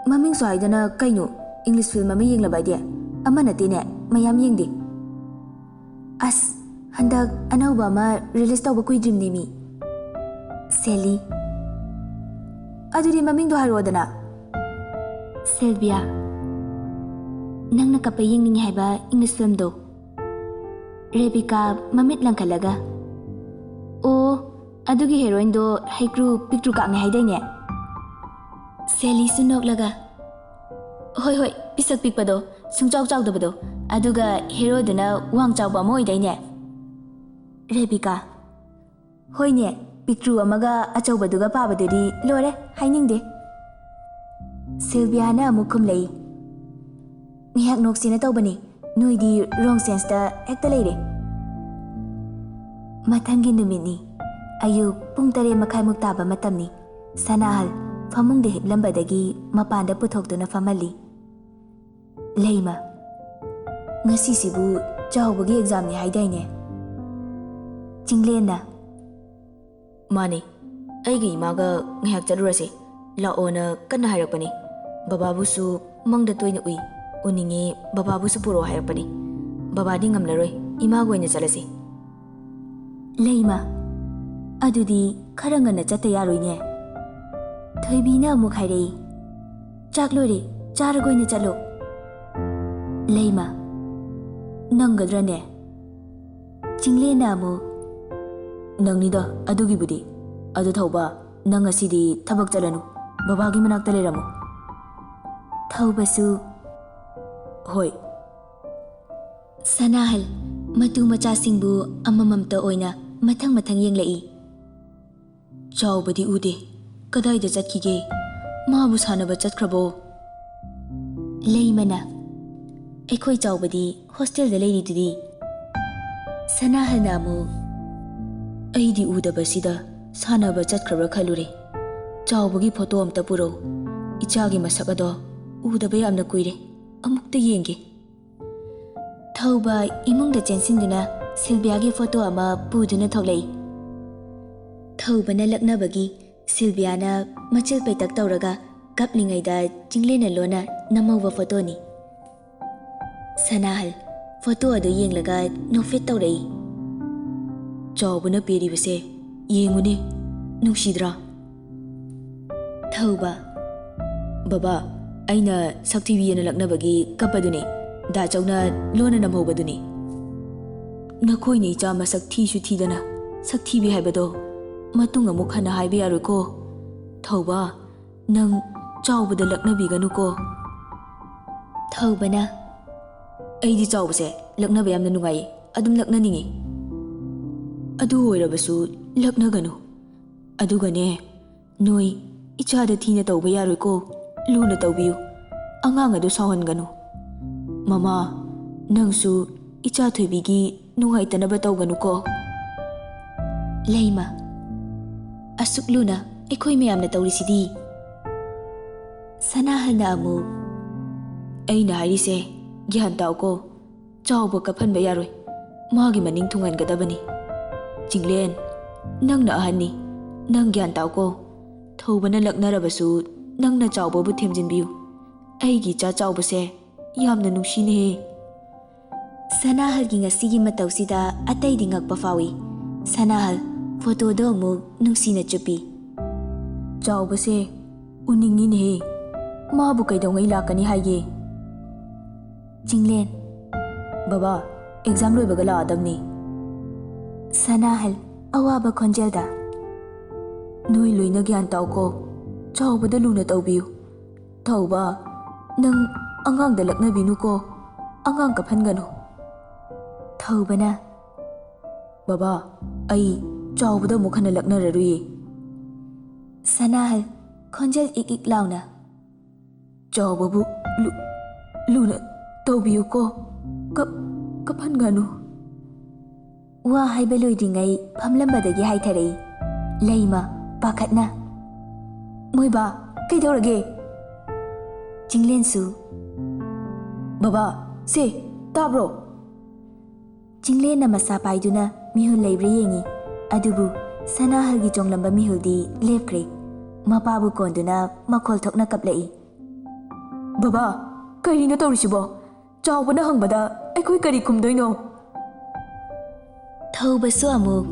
"ꯃꯃꯤꯡꯁꯨ ꯍꯥꯏꯗꯅ ꯀꯩꯅꯣ? ꯏꯪꯂꯤꯁ ꯐꯤꯜꯝ ꯑꯃ ꯌꯦꯡꯂꯕ ꯍꯥꯏꯗꯤ? ꯑꯃ ꯅꯠꯇꯦꯅꯦ, ꯃꯌꯥꯝ ꯌꯦꯡꯗꯦ꯫" "ꯑꯁ, ꯍꯟꯗꯛ ꯑꯅꯧꯕ ꯑꯃ ꯔꯤꯂꯤꯁ ꯇꯧꯕ ꯀꯨꯏꯗ꯭ꯔꯤꯕꯅꯦ ꯃꯤ꯫" ꯁꯦꯂꯤ, "ꯑꯗꯨꯗꯤ ꯃꯃꯤꯡꯗꯣ ꯍꯥꯏꯔꯛꯑꯣꯗꯅ꯫" ꯁꯤꯜꯚꯤꯌꯥ, ꯅꯪꯅ ꯀꯞꯄ ꯌꯦꯡꯅꯤꯡꯉꯤ ꯍꯥꯏꯕ ꯏꯪꯂꯤꯁ ꯐꯤꯂꯝꯗꯣ꯫ ꯔꯦꯕꯤꯀꯥ, ꯃꯃꯤꯠ ꯂꯪꯈꯠꯂꯒ, "ꯑꯣ, ꯑꯗꯨꯒꯤ ꯍꯦꯔꯣꯏꯟꯗꯣ ꯍꯩꯀ꯭ꯔꯨ ꯄꯤꯛꯇ꯭ꯔꯨ ꯀꯥꯛꯅꯦ ꯍꯥꯏꯗꯥꯏꯅꯦ?" ꯁꯦꯂꯤꯁꯨ ꯅꯣꯛꯂꯒ, "ꯍꯣꯏ, ꯍꯣꯏ, ꯄꯤꯁꯛ ꯄꯤꯛꯄꯗꯣ, ꯁꯨꯡꯆꯥꯎ ꯆꯥꯎꯗꯕꯗꯣ, ꯑꯗꯨꯒ ꯍꯦꯔꯣꯗꯨꯅ ꯋꯥꯡ ꯆꯥꯎꯕ ꯑꯃ ꯑꯣꯏꯗꯥꯏꯅꯦ?" ꯔꯦꯕꯤꯀꯥ, "ꯍꯣꯏꯅꯦ, ꯄꯤꯛꯇ꯭ꯔꯨ ꯑꯃꯒ ꯑꯆꯧꯕꯗꯨꯒ ꯄꯥꯕꯗꯨꯗꯤ ꯂꯣꯏꯔꯦ, ꯍꯥꯏꯅꯤꯡꯗꯦ꯫" ꯁꯤꯜꯚꯤꯌꯥꯅ ꯑꯃꯨꯛ ꯈꯨꯝꯂꯛꯏ, "ꯉꯥꯏꯍꯥꯛ ꯅꯣꯛꯁꯤꯅ ꯇꯧꯕꯅꯤ, ꯅꯣꯏꯗꯤ ꯔꯣꯡ ꯁꯦꯟꯁꯇ ꯍꯦꯛꯇ ꯂꯩꯔꯦ꯫" ꯃꯊꯪꯒꯤ ꯅꯨꯃꯤꯠꯅꯤ꯫ ꯑꯌꯨꯛ ꯄꯨꯡ ꯇꯔꯦꯠ ꯃꯈꯥꯏꯃꯨꯛ ꯇꯥꯕ ꯃꯇꯝꯅꯤ꯫ ꯁꯅꯥꯍꯜ ꯐꯃꯨꯡꯗ ꯍꯤꯞꯂꯝꯕꯗꯒꯤ ꯃꯄꯥꯟꯗ ꯄꯨꯊꯣꯛꯇꯨꯅ ꯐꯝꯍꯜꯂꯤ꯫ "ꯂꯩꯃ, ꯉꯁꯤꯁꯤꯕꯨ ꯆꯥꯎꯕꯒꯤ ꯑꯦꯛꯖꯥꯝꯅꯤ ꯍꯥꯏꯗꯥꯏꯅꯦ?" ꯆꯤꯡꯂꯦꯟꯅ, "ꯃꯥꯅꯤ, ꯑꯩꯒ ꯏꯃꯥꯒ ꯉꯥꯏꯍꯥꯛ ꯆꯠꯂꯨꯔꯁꯤ ꯂꯥꯛꯑꯣꯅ ꯀꯟꯅ ꯍꯥꯏꯔꯛꯄꯅꯤ꯫ ꯕꯕꯥꯕꯨꯁꯨ ꯃꯪꯗ ꯇꯣꯏꯅ ꯎꯏ, ꯎꯅꯤꯡꯉꯤ, ꯕꯕꯥꯕꯨꯁꯨ ꯄꯨꯔꯛꯑꯣ ꯍꯥꯏꯔꯛꯄꯅꯤ꯫ ꯕꯕꯥꯗꯤ ꯉꯝꯂꯔꯣꯏ, ꯏꯃꯥꯒ ꯑꯣꯏꯅ ꯆꯠꯂꯁꯤ꯫" ꯂꯩꯃ, "ꯑꯗꯨꯗꯤ ꯈꯔ ꯉꯟꯅ ꯆꯠꯇ ꯌꯥꯔꯣꯏꯅꯦ꯫" ꯊꯣꯏꯕꯤꯅ ꯑꯃꯨꯛ ꯍꯥꯏꯔꯛꯏ, "ꯆꯥꯛ ꯂꯣꯏꯔꯦ, ꯆꯥꯔꯒ ꯑꯣꯏꯅ ꯆꯠꯂꯣ꯫" ꯂꯩꯃ, "ꯅꯪꯒꯗ꯭ꯔꯅꯦ?" ꯆꯤꯡꯂꯦꯟꯅ ꯑꯃꯨꯛ, "ꯅꯪꯅꯤꯗ ꯑꯗꯨꯒꯤꯕꯨꯗꯤ꯫ ꯑꯗꯨ ꯊꯧꯕ, ꯅꯪ ꯉꯁꯤꯗꯤ ꯊꯕꯛ ꯆꯠꯂꯅꯨ, ꯕꯕꯥꯒꯤ ꯃꯅꯥꯛꯇ ꯂꯩꯔꯝꯃꯨ꯫" ꯊꯧꯕꯁꯨ, "ꯍꯣꯏ꯫" ꯁꯅꯥꯍꯜ ꯃꯇꯨ ꯃꯆꯥꯁꯤꯡꯕꯨ ꯑꯃꯃꯝꯇ ꯑꯣꯏꯅ ꯃꯊꯪ ꯃꯊꯪ ꯌꯦꯡꯂꯛꯏ꯫ "ꯆꯥꯎꯕꯗꯤ ꯎꯗꯦ꯫ ꯀꯗꯥꯏꯗ ꯆꯠꯈꯤꯒꯦ? ꯃꯥꯕꯨ ꯁꯥꯟꯅꯕ ꯆꯠꯈ꯭ꯔꯕꯣ?" ꯂꯩꯃꯅ, "ꯑꯩꯈꯣꯏ ꯆꯥꯎꯕꯗꯤ ꯍꯣꯁꯇꯦꯜꯗ ꯂꯩꯔꯤꯗꯨꯗꯤ꯫" ꯁꯅꯥꯍꯜꯅ ꯑꯃꯨꯛ, "ꯑꯩꯗꯤ ꯎꯗꯕꯁꯤꯗ ꯁꯥꯟꯅꯕ ꯆꯠꯈ꯭ꯔꯕ꯭ꯔꯥ ꯈꯜꯂꯨꯔꯦ꯫ ꯆꯥꯎꯕꯒꯤ ꯐꯣꯇꯣ ꯑꯝꯇ ꯄꯨꯔꯛꯎ꯫ ꯏꯆꯥꯒꯤ ꯃꯁꯛ ꯑꯗꯣ ꯎꯗꯕ ꯌꯥꯝꯅ ꯀꯨꯏꯔꯦ꯫ ꯑꯃꯨꯛꯇ ꯌꯦꯡꯒꯦ꯫" ꯊꯧꯕ ꯏꯃꯨꯡꯗ ꯆꯦꯟꯁꯤꯟꯗꯨꯅ ꯁꯤꯜꯚꯤꯌꯥꯒꯤ ꯐꯣꯇꯣ ꯑꯃ ꯄꯨꯗꯨꯅ ꯊꯣꯛꯂꯛꯏ꯫ ꯊꯧꯕꯅ ꯂꯛꯅꯕꯒꯤ ꯁꯤꯜꯚꯤꯌꯥꯅ ꯃꯆꯤꯜ ꯄꯩꯇꯛ ꯇꯧꯔꯒ ꯀꯞꯂꯤꯉꯩꯗ ꯆꯤꯡꯂꯦꯟꯅ ꯂꯣꯟꯅ ꯅꯝꯍꯧꯕ ꯐꯣꯇꯣꯅꯤ꯫ ꯁꯅꯥꯍꯜ ꯐꯣꯇꯣ ꯑꯗꯨ ꯌꯦꯡꯂꯒ ꯅꯣꯛꯐꯦꯠ ꯇꯧꯔꯛꯏ꯫ "ꯆꯥꯎꯕꯅ ꯄꯤꯔꯤꯕꯁꯦ ꯌꯦꯡꯉꯨꯅꯦ, ꯅꯨꯡꯁꯤꯗ꯭ꯔꯥ?" ꯊꯧꯕ, "ꯕꯕꯥ, ꯑꯩꯅ ꯁꯛ ꯊꯤꯕꯤꯑꯅ ꯂꯛꯅꯕꯒꯤ ꯀꯞꯄꯗꯨꯅꯤ꯫ ꯗꯥ ꯆꯧꯅ ꯂꯣꯟꯅ ꯅꯝꯍꯧꯕꯗꯨꯅꯤ꯫ ꯅꯈꯣꯏꯅ ꯏꯆꯥ ꯃꯁꯛ ꯊꯤꯁꯨ ꯊꯤꯗꯅ ꯁꯛ ꯊꯤꯕꯤ ꯍꯥꯏꯕꯗꯣ ꯃꯇꯨꯡ ꯑꯃꯨꯛ ꯍꯟꯅ ꯍꯥꯏꯕ ꯌꯥꯔꯣꯏꯀꯣ꯫ ꯊꯧꯕ, ꯅꯪ ꯆꯥꯎꯕꯗ ꯂꯛꯅꯕꯤꯒꯅꯨꯀꯣ꯫ ꯊꯧꯕꯅ, ꯑꯩꯗꯤ ꯆꯥꯎꯕꯁꯦ ꯂꯛꯅꯕ ꯌꯥꯝꯅ ꯅꯨꯡꯉꯥꯏꯌꯦ, ꯑꯗꯨꯝ ꯂꯛꯅꯅꯤꯡꯉꯤ꯫ ꯑꯗꯨ ꯑꯣꯏꯔꯕꯁꯨ ꯂꯛꯅꯒꯅꯨ꯫ ꯑꯗꯨꯒꯅꯦ, ꯅꯣꯏ ꯏꯆꯥꯗ ꯊꯤꯅ ꯇꯧꯕ ꯌꯥꯔꯣꯏꯀꯣ, ꯂꯨꯅ ꯇꯧꯕꯤꯌꯨ꯫ ꯑꯉꯥꯡ ꯑꯗꯨ ꯁꯥꯎꯍꯟꯒꯅꯨ꯫ ꯃꯃꯥ, ꯅꯪꯁꯨ ꯏꯆꯥ ꯊꯣꯏꯕꯤꯒꯤ ꯅꯨꯡꯉꯥꯏꯇꯅꯕ ꯇꯧꯒꯅꯨꯀꯣ꯫ ꯂꯩꯃ, ꯑꯁꯨꯛ ꯂꯨꯅ ꯑꯩꯈꯣꯏ ꯃꯌꯥꯝꯅ ꯇꯧꯔꯤꯁꯤꯗꯤ꯫ ꯁꯅꯥꯍꯜꯅ ꯑꯃꯨꯛ, ꯑꯩꯅ ꯍꯥꯏꯔꯤꯁꯦ ꯒ꯭ꯌꯥꯟ ꯇꯥꯎꯀꯣ꯫ ꯆꯥꯎꯕ ꯀꯞꯍꯟꯕ ꯌꯥꯔꯣꯏ꯫ ꯃꯥꯒꯤ ꯃꯅꯤꯡ ꯊꯨꯡꯍꯟꯒꯗꯕꯅꯤ꯫ ꯆꯤꯡꯂꯦꯟ, ꯅꯪꯅ ꯑꯍꯟꯅꯤ꯫ ꯅꯪ ꯒ꯭ꯌꯥꯟ ꯇꯥꯎꯀꯣ꯫ ꯊꯧꯕꯅ ꯂꯛꯅꯔꯕꯁꯨ ꯅꯪꯅ ꯆꯥꯎꯕꯕꯨ ꯊꯦꯝꯖꯤꯟꯕꯤꯌꯨ꯫ ꯑꯩꯒꯤ ꯏꯆꯥ ꯆꯥꯎꯕꯁꯦ ꯌꯥꯝꯅ ꯅꯨꯡꯁꯤꯅꯦꯍꯦ꯫ ꯁꯅꯥꯍꯜꯒꯤ ꯉꯁꯤꯒꯤ ꯃꯇꯧꯁꯤꯗ ꯑꯇꯩꯗꯤ ꯉꯛꯄ ꯐꯥꯎꯏ꯫ ꯁꯅꯥꯍꯜ ꯐꯣꯇꯣꯗꯣ ꯑꯃꯨꯛ ꯅꯨꯡꯁꯤꯅ ꯆꯨꯞꯄꯤ꯫ ꯆꯥꯎꯕꯁꯦ ꯎꯅꯤꯡꯉꯤꯅꯦꯍꯦ꯫ ꯃꯥꯕꯨ ꯀꯩꯗꯧꯉꯩ ꯂꯥꯛꯀꯅꯤ ꯍꯥꯏꯒꯦ? ꯆꯤꯡꯂꯦꯟ, ꯕꯕꯥ, ꯑꯦꯛꯖꯥꯝ ꯂꯣꯏꯕꯒ ꯂꯥꯛꯑꯗꯝꯅꯤ꯫ ꯁꯅꯥꯍꯜ ꯑꯋꯥꯕ ꯈꯣꯟꯖꯦꯜꯗ, ꯅꯣꯏ ꯂꯣꯏꯅ ꯒ꯭ꯌꯥꯟ ꯇꯥꯎꯀꯣ꯫ ꯆꯥꯎꯕꯗ ꯂꯨꯅ ꯇꯧꯕꯤꯌꯨ꯫ ꯊꯧꯕ, ꯅꯪ ꯑꯉꯥꯡꯗ ꯂꯛꯅꯕꯤꯅꯨꯀꯣ꯫ ꯑꯉꯥꯡ ꯀꯞꯍꯟꯒꯅꯨ꯫ ꯊꯧꯕꯅ, ꯕꯕꯥ, ꯑꯩ ꯆꯥꯎꯕꯗ ꯑꯃꯨꯛ ꯍꯟꯅ ꯂꯛꯅꯔꯔꯨꯌꯦ꯫ ꯁꯅꯥꯍꯜ ꯈꯣꯟꯖꯦꯜ ꯏꯛ ꯏꯛ ꯂꯥꯎꯅ, ꯆꯥꯎꯕꯕꯨ ꯂꯨ-, ꯂꯨꯅ ꯇꯧꯕꯤꯌꯨꯀꯣ꯫ ꯀꯞ-, ꯀꯞꯍꯟꯒꯅꯨ꯫ ꯋꯥ ꯍꯥꯏꯕ ꯂꯣꯏꯗ꯭ꯔꯤꯉꯩ ꯐꯝꯂꯝꯕꯗꯒꯤ ꯍꯥꯏꯊꯔꯛꯏ꯫ ꯂꯩꯃ ꯄꯥꯈꯠꯅ, ꯃꯣꯏꯕꯥ, ꯀꯩꯗꯧꯔꯒꯦ? ꯆꯤꯡꯂꯦꯟꯁꯨ, ꯕꯕꯥ, ꯁꯦ, ꯇꯥꯕ꯭ꯔꯣ? ꯆꯤꯡꯂꯦꯟꯅ ꯃꯁꯥ ꯄꯥꯏꯗꯨꯅ ꯃꯤꯍꯨꯜ ꯂꯩꯕ꯭ꯔꯥ ꯌꯦꯡꯉꯤ꯫ ꯑꯗꯨꯕꯨ ꯁꯅꯥꯍꯜꯒꯤ ꯆꯣꯡꯂꯝꯕ ꯃꯤꯍꯨꯜꯗꯤ ꯂꯦꯞꯈ꯭ꯔꯦ꯫ ꯃꯄꯥꯕꯨ ꯀꯣꯟꯗꯨꯅ ꯃꯈꯣꯜ ꯊꯣꯛꯅ ꯀꯞꯂꯛꯏ꯫ ꯕꯕꯥ, ꯀꯔꯤꯅꯣ ꯇꯧꯔꯤꯁꯤꯕꯣ? ꯆꯥꯎꯕꯅ ꯍꯪꯕꯗ ꯑꯩꯈꯣꯏ ꯀꯔꯤ ꯈꯨꯝꯗꯣꯏꯅꯣ? ꯊꯧꯕꯁꯨ ꯑꯃꯨꯛ,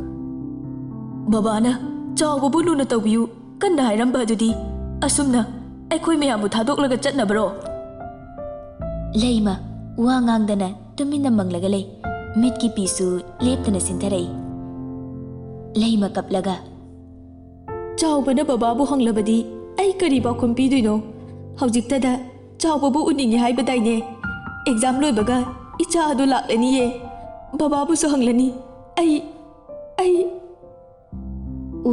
ꯕꯕꯥꯅ ꯆꯥꯎꯕꯕꯨ ꯂꯨꯅ ꯇꯧꯕꯤꯌꯨ ꯀꯟꯅ ꯍꯥꯏꯔꯝꯕ ꯑꯗꯨꯗꯤ ꯑꯁꯨꯝꯅ ꯑꯩꯈꯣꯏ ꯃꯌꯥꯝꯕꯨ ꯊꯥꯗꯣꯛꯂꯒ ꯆꯠꯅꯕꯔꯣ? ꯂꯩꯃ ꯋꯥ ꯉꯥꯡꯗꯅ ꯇꯨꯃꯤꯟꯅ ꯃꯪꯂꯒ ꯂꯩ꯫ ꯃꯤꯠꯀꯤ ꯄꯤꯁꯨ ꯂꯦꯞꯇꯅ ꯁꯤꯟꯊꯔꯛꯏ꯫ ꯂꯩꯃ ꯀꯞꯂꯒ, "ꯆꯥꯎꯕꯅ ꯕꯕꯥꯕꯨ ꯍꯪꯂꯕꯗꯤ ꯑꯩ ꯀꯔꯤ ꯄꯥꯎꯈꯨꯝ ꯄꯤꯗꯣꯏꯅꯣ? ꯍꯧꯖꯤꯛꯇꯗ ꯆꯥꯎꯕꯕꯨ ꯎꯅꯤꯡꯉꯤ ꯍꯥꯏꯕꯗꯥꯏꯅꯦ? ꯑꯦꯛꯖꯥꯝ ꯂꯣꯏꯕꯒ ꯏꯆꯥ ꯑꯗꯨ ꯂꯥꯛꯂꯅꯤꯌꯦ꯫ ꯕꯕꯥꯕꯨꯁꯨ ꯍꯪꯂꯅꯤ꯫ ꯑꯩ, ꯑꯩ"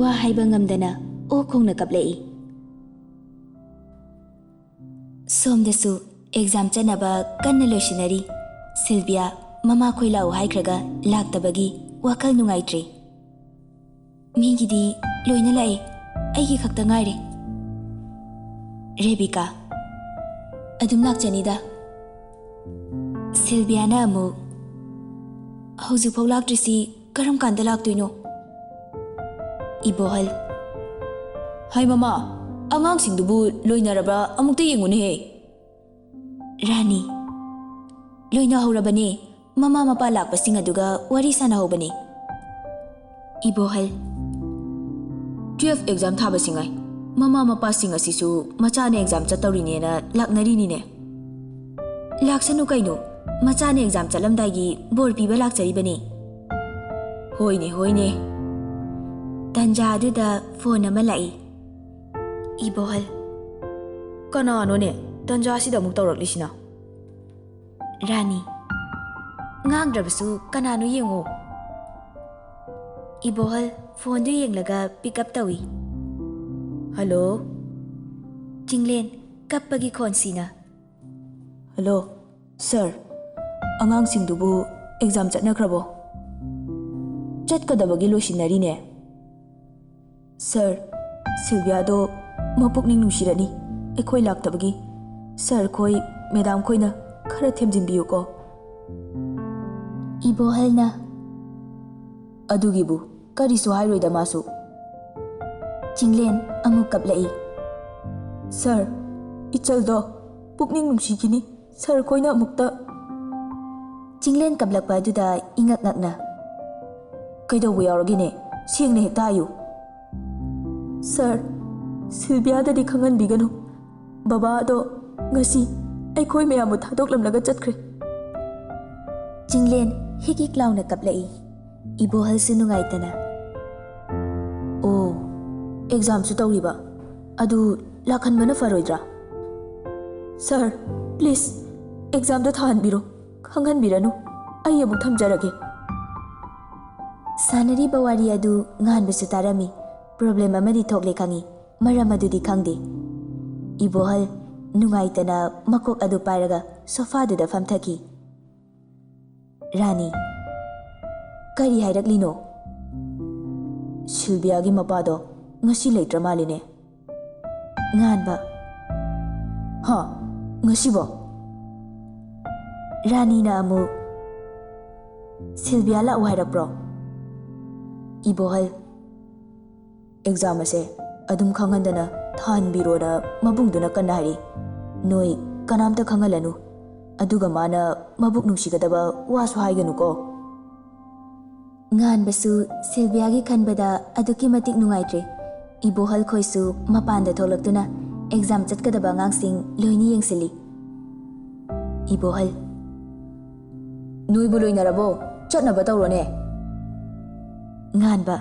ꯋꯥ ꯍꯥꯏꯕ ꯉꯝꯗꯅ ꯑꯣꯛ ꯈꯣꯡꯅ ꯀꯞꯂꯛꯏ꯫ ꯁꯣꯝꯗꯁꯨ ꯑꯦꯛꯖꯥꯝ ꯆꯠꯅꯕ ꯀꯟꯅ ꯂꯣꯏꯁꯤꯟꯅꯔꯤ꯫ ꯁꯤꯜꯚꯤꯌꯥ ꯃꯃꯥꯈꯣꯏ ꯂꯥꯛꯎ ꯍꯥꯏꯈ꯭ꯔꯒ ꯂꯥꯛꯇꯕꯒꯤ ꯋꯥꯈꯜ ꯅꯨꯡꯉꯥꯏꯇ꯭ꯔꯤ꯫ "ꯃꯤꯒꯤꯗꯤ ꯂꯣꯏꯅ ꯂꯥꯛꯑꯦ, ꯑꯩꯒꯤ ꯈꯛꯇ ꯉꯥꯏꯔꯦ꯫" ꯔꯦꯕꯤꯀꯥ, "ꯑꯗꯨꯝ ꯂꯥꯛꯆꯅꯤꯗ꯫" ꯁꯤꯜꯚꯤꯌꯥꯅ ꯑꯃꯨꯛ, "ꯍꯧꯖꯤꯛꯐꯥꯎ ꯂꯥꯛꯇ꯭ꯔꯤꯁꯤ ꯀꯔꯝ ꯀꯥꯟꯗ ꯂꯥꯛꯇꯣꯏꯅꯣ?" ꯏꯕꯣꯍꯜ, "ꯍꯥꯏ ꯃꯃꯥ, ꯑꯉꯥꯡꯁꯤꯡꯗꯨꯕꯨ ꯂꯣꯏꯅꯔꯕ꯭ꯔꯥ ꯑꯃꯨꯛꯇ ꯌꯦꯡꯉꯨꯅꯦꯍꯦ꯫" ꯔꯥꯅꯤ, "ꯂꯣꯏꯅꯍꯧꯔꯕꯅꯦ, ꯃꯃꯥ ꯃꯄꯥ ꯂꯥꯛꯄꯁꯤꯡ ꯑꯗꯨꯒ ꯋꯥꯔꯤ ꯁꯥꯟꯅꯍꯧꯕꯅꯦ꯫" ꯏꯕꯣꯍꯜ, "ꯇꯨꯌꯦꯜꯐ ꯑꯦꯛꯖꯥꯝ ꯊꯥꯕꯁꯤꯡꯉꯩ, ꯃꯃꯥ ꯃꯄꯥꯁꯤꯡ ꯑꯁꯤꯁꯨ ꯃꯆꯥꯅ ꯑꯦꯛꯖꯥꯝ ꯆꯠꯇꯧꯔꯤꯅꯦꯅ ꯂꯥꯛꯅꯔꯤꯅꯤꯅꯦ꯫" "ꯂꯥꯛꯁꯅꯨ ꯀꯩꯅꯣ, ꯃꯆꯥꯅ ꯑꯦꯛꯖꯥꯝ ꯆꯠꯂꯝꯗꯥꯏꯒꯤ ꯕꯣꯔ ꯄꯤꯕ ꯂꯥꯛꯆꯔꯤꯕꯅꯤ꯫" "ꯍꯣꯏꯅꯦ, ꯍꯣꯏꯅꯦ꯫" ꯇꯟꯖꯥ ꯑꯗꯨꯗ ꯐꯣꯟ ꯑꯃ ꯂꯥꯛꯏ꯫ ꯏꯕꯣꯍꯜ, "ꯀꯅꯥꯅꯣꯅꯦ ꯇꯟꯖꯥ ꯑꯁꯤꯗ ꯑꯃꯨꯛ ꯇꯧꯔꯛꯂꯤꯁꯤꯅ?" ꯔꯥꯅꯤ, "ꯉꯥꯡꯗ꯭ꯔꯕꯁꯨ ꯀꯅꯥꯅꯣ ꯌꯦꯡꯉꯣ꯫" ꯏꯕꯣꯍꯜ ꯐꯣꯟꯗꯨ ꯌꯦꯡꯂꯒ ꯄꯤꯛ ꯑꯞ ꯇꯧꯏ꯫ "ꯍꯜꯂꯣ?" ꯆꯤꯡꯂꯦꯟ ꯀꯞꯄꯒꯤ ꯈꯣꯟꯁꯤꯅ꯫ "ꯍꯜꯂꯣ, ꯁꯥꯔ, ꯑꯉꯥꯡꯁꯤꯡꯗꯨꯕꯨ ꯑꯦꯛꯖꯥꯝ ꯆꯠꯅꯈ꯭ꯔꯕꯣ?" "ꯆꯠꯀꯗꯕꯒꯤ ꯂꯣꯏꯁꯤꯟꯅꯔꯤꯅꯦ꯫" "ꯁꯥꯔ, ꯁꯤꯜꯚꯤꯌꯥꯗꯣ ꯃꯄꯨꯛꯅꯤꯡ ꯅꯨꯡꯁꯤꯔꯅꯤ ꯑꯩꯈꯣꯏ ꯂꯥꯛꯇꯕꯒꯤ꯫ ꯁꯥꯔ ꯈꯣꯏ, ꯃꯦꯗꯥꯝ ꯈꯣꯏꯅ ꯈꯔ ꯊꯦꯝꯖꯤꯟꯕꯤꯌꯨꯀꯣ꯫" ꯏꯕꯣꯍꯜꯅ, "ꯑꯗꯨꯒꯤꯕꯨ ꯀꯔꯤꯁꯨ ꯍꯥꯏꯔꯣꯏꯗ ꯃꯥꯁꯨ꯫" ꯆꯤꯡꯂꯦꯟ ꯑꯃꯨꯛ ꯀꯞꯂꯛꯏ꯫ "ꯁꯥꯔ, ꯏꯆꯜꯗꯣ ꯄꯨꯛꯅꯤꯡ ꯅꯨꯡꯁꯤꯈꯤꯅꯤ꯫ ꯁꯥꯔ ꯈꯣꯏꯅ ꯑꯃꯨꯛꯇ꯫" ꯆꯤꯡꯂꯦꯟ ꯀꯞꯂꯛꯄ ꯑꯗꯨꯗ ꯏꯉꯛ ꯉꯛꯅ, "ꯀꯩꯗꯧꯕ ꯌꯥꯎꯔꯒꯦꯅꯦ? ꯁꯦꯡꯅ ꯍꯦꯛꯇ ꯍꯥꯏꯌꯨ꯫" "ꯁꯥꯔ, ꯁꯤꯜꯚꯤꯌꯥꯗꯗꯤ ꯈꯪꯍꯟꯕꯤꯒꯅꯨ꯫ ꯕꯕꯥꯗꯣ ꯉꯁꯤ ꯑꯩꯈꯣꯏ ꯃꯌꯥꯝꯕꯨ ꯊꯥꯗꯣꯛꯂꯝꯂꯒ ꯆꯠꯈ꯭ꯔꯦ꯫ ꯆꯤꯡꯂꯦꯟ ꯍꯤꯛ ꯍꯤꯛ ꯂꯥꯎꯅ ꯀꯞꯂꯛꯏ꯫ ꯏꯕꯣꯍꯜꯁꯨ ꯅꯨꯡꯉꯥꯏꯇꯅ, "ꯑꯣ, ꯑꯦꯛꯖꯥꯝꯁꯨ ꯇꯧꯔꯤꯕ? ꯑꯗꯨ ꯂꯥꯛꯍꯟꯕꯅ ꯐꯔꯣꯏꯗ꯭ꯔꯥ?" "ꯁꯥꯔ, ꯄ꯭ꯂꯤꯖ, ꯑꯦꯛꯖꯥꯝꯗꯣ ꯊꯥꯍꯟꯕꯤꯔꯣ꯫ ꯈꯪꯍꯟꯕꯤꯔꯅꯨ꯫ ꯑꯩ ꯑꯃꯨꯛ ꯊꯝꯖꯔꯒꯦ꯫" ꯁꯥꯟꯅꯔꯤꯕ ꯋꯥꯔꯤ ꯑꯗꯨ ꯉꯥꯟꯕꯁꯨ ꯇꯥꯔꯝꯃꯤ꯫ ꯄ꯭ꯔꯣꯕ꯭ꯂꯦꯝ ꯑꯃꯗꯤ ꯊꯣꯛꯂꯦ ꯈꯪꯏ, ꯃꯔꯝ ꯑꯗꯨꯗꯤ ꯈꯪꯗꯦ꯫ ꯏꯕꯣꯍꯜ ꯅꯨꯡꯉꯥꯏꯇꯅ ꯃꯀꯣꯛ ꯑꯗꯨ ꯄꯥꯏꯔꯒ ꯁꯣꯐꯥꯗꯨꯗ ꯐꯝꯊꯈꯤ꯫ ꯔꯥꯅꯤ, "ꯀꯔꯤ ꯍꯥꯏꯔꯛꯂꯤꯅꯣ?" "ꯁꯤꯜꯕꯤꯌꯥꯒꯤ ꯃꯄꯥꯗꯣ ꯉꯁꯤ ꯂꯩꯇ꯭ꯔ ꯃꯥꯜꯂꯤꯅꯦ꯫" ꯉꯥꯟꯕ, "ꯍꯥ? ꯉꯁꯤꯕꯣ?" ꯔꯥꯅꯤꯅ ꯑꯃꯨꯛ, "ꯁꯤꯜꯕꯤꯌꯥ ꯂꯥꯛꯎ ꯍꯥꯏꯔꯛꯄ꯭ꯔꯣ?" ꯏꯕꯣꯍꯜ, "ꯑꯦꯛꯖꯥꯝ ꯑꯁꯦ ꯑꯗꯨꯝ ꯈꯪꯍꯟꯗꯅ ꯊꯥꯍꯟꯕꯤꯔꯣꯅ ꯃꯕꯨꯡꯗꯨꯅ ꯀꯟꯅ ꯍꯥꯏꯔꯤ꯫ ꯅꯣꯏ ꯀꯅꯥꯝꯇ ꯈꯪꯍꯜꯂꯅꯨ꯫ ꯑꯗꯨꯒ ꯃꯥꯅ ꯃꯕꯨꯛ ꯅꯨꯡꯁꯤꯒꯗꯕ ꯋꯥꯁꯨ ꯍꯥꯏꯒꯅꯨꯀꯣ꯫" ꯉꯥꯟꯕꯁꯨ ꯁꯤꯜꯕꯤꯌꯥꯒꯤ ꯈꯟꯕꯗ ꯑꯗꯨꯛꯀꯤ ꯃꯇꯤꯛ ꯅꯨꯡꯉꯥꯏꯇ꯭ꯔꯦ꯫ ꯏꯕꯣꯍꯜ ꯈꯣꯏꯁꯨ ꯃꯄꯥꯟꯗ ꯊꯣꯛꯂꯛꯇꯨꯅ ꯑꯦꯛꯖꯥꯝ ꯆꯠꯀꯗꯕ ꯑꯉꯥꯡꯁꯤꯡ ꯂꯣꯏꯅ ꯌꯦꯡꯁꯤꯜꯂꯤ꯫ ꯏꯕꯣꯍꯜ, "ꯅꯣꯏꯕꯨ ꯂꯣꯏꯅꯔꯕꯣ? ꯆꯠꯅꯕ ꯇꯧꯔꯣꯅꯦ꯫" ꯉꯥꯟꯕ,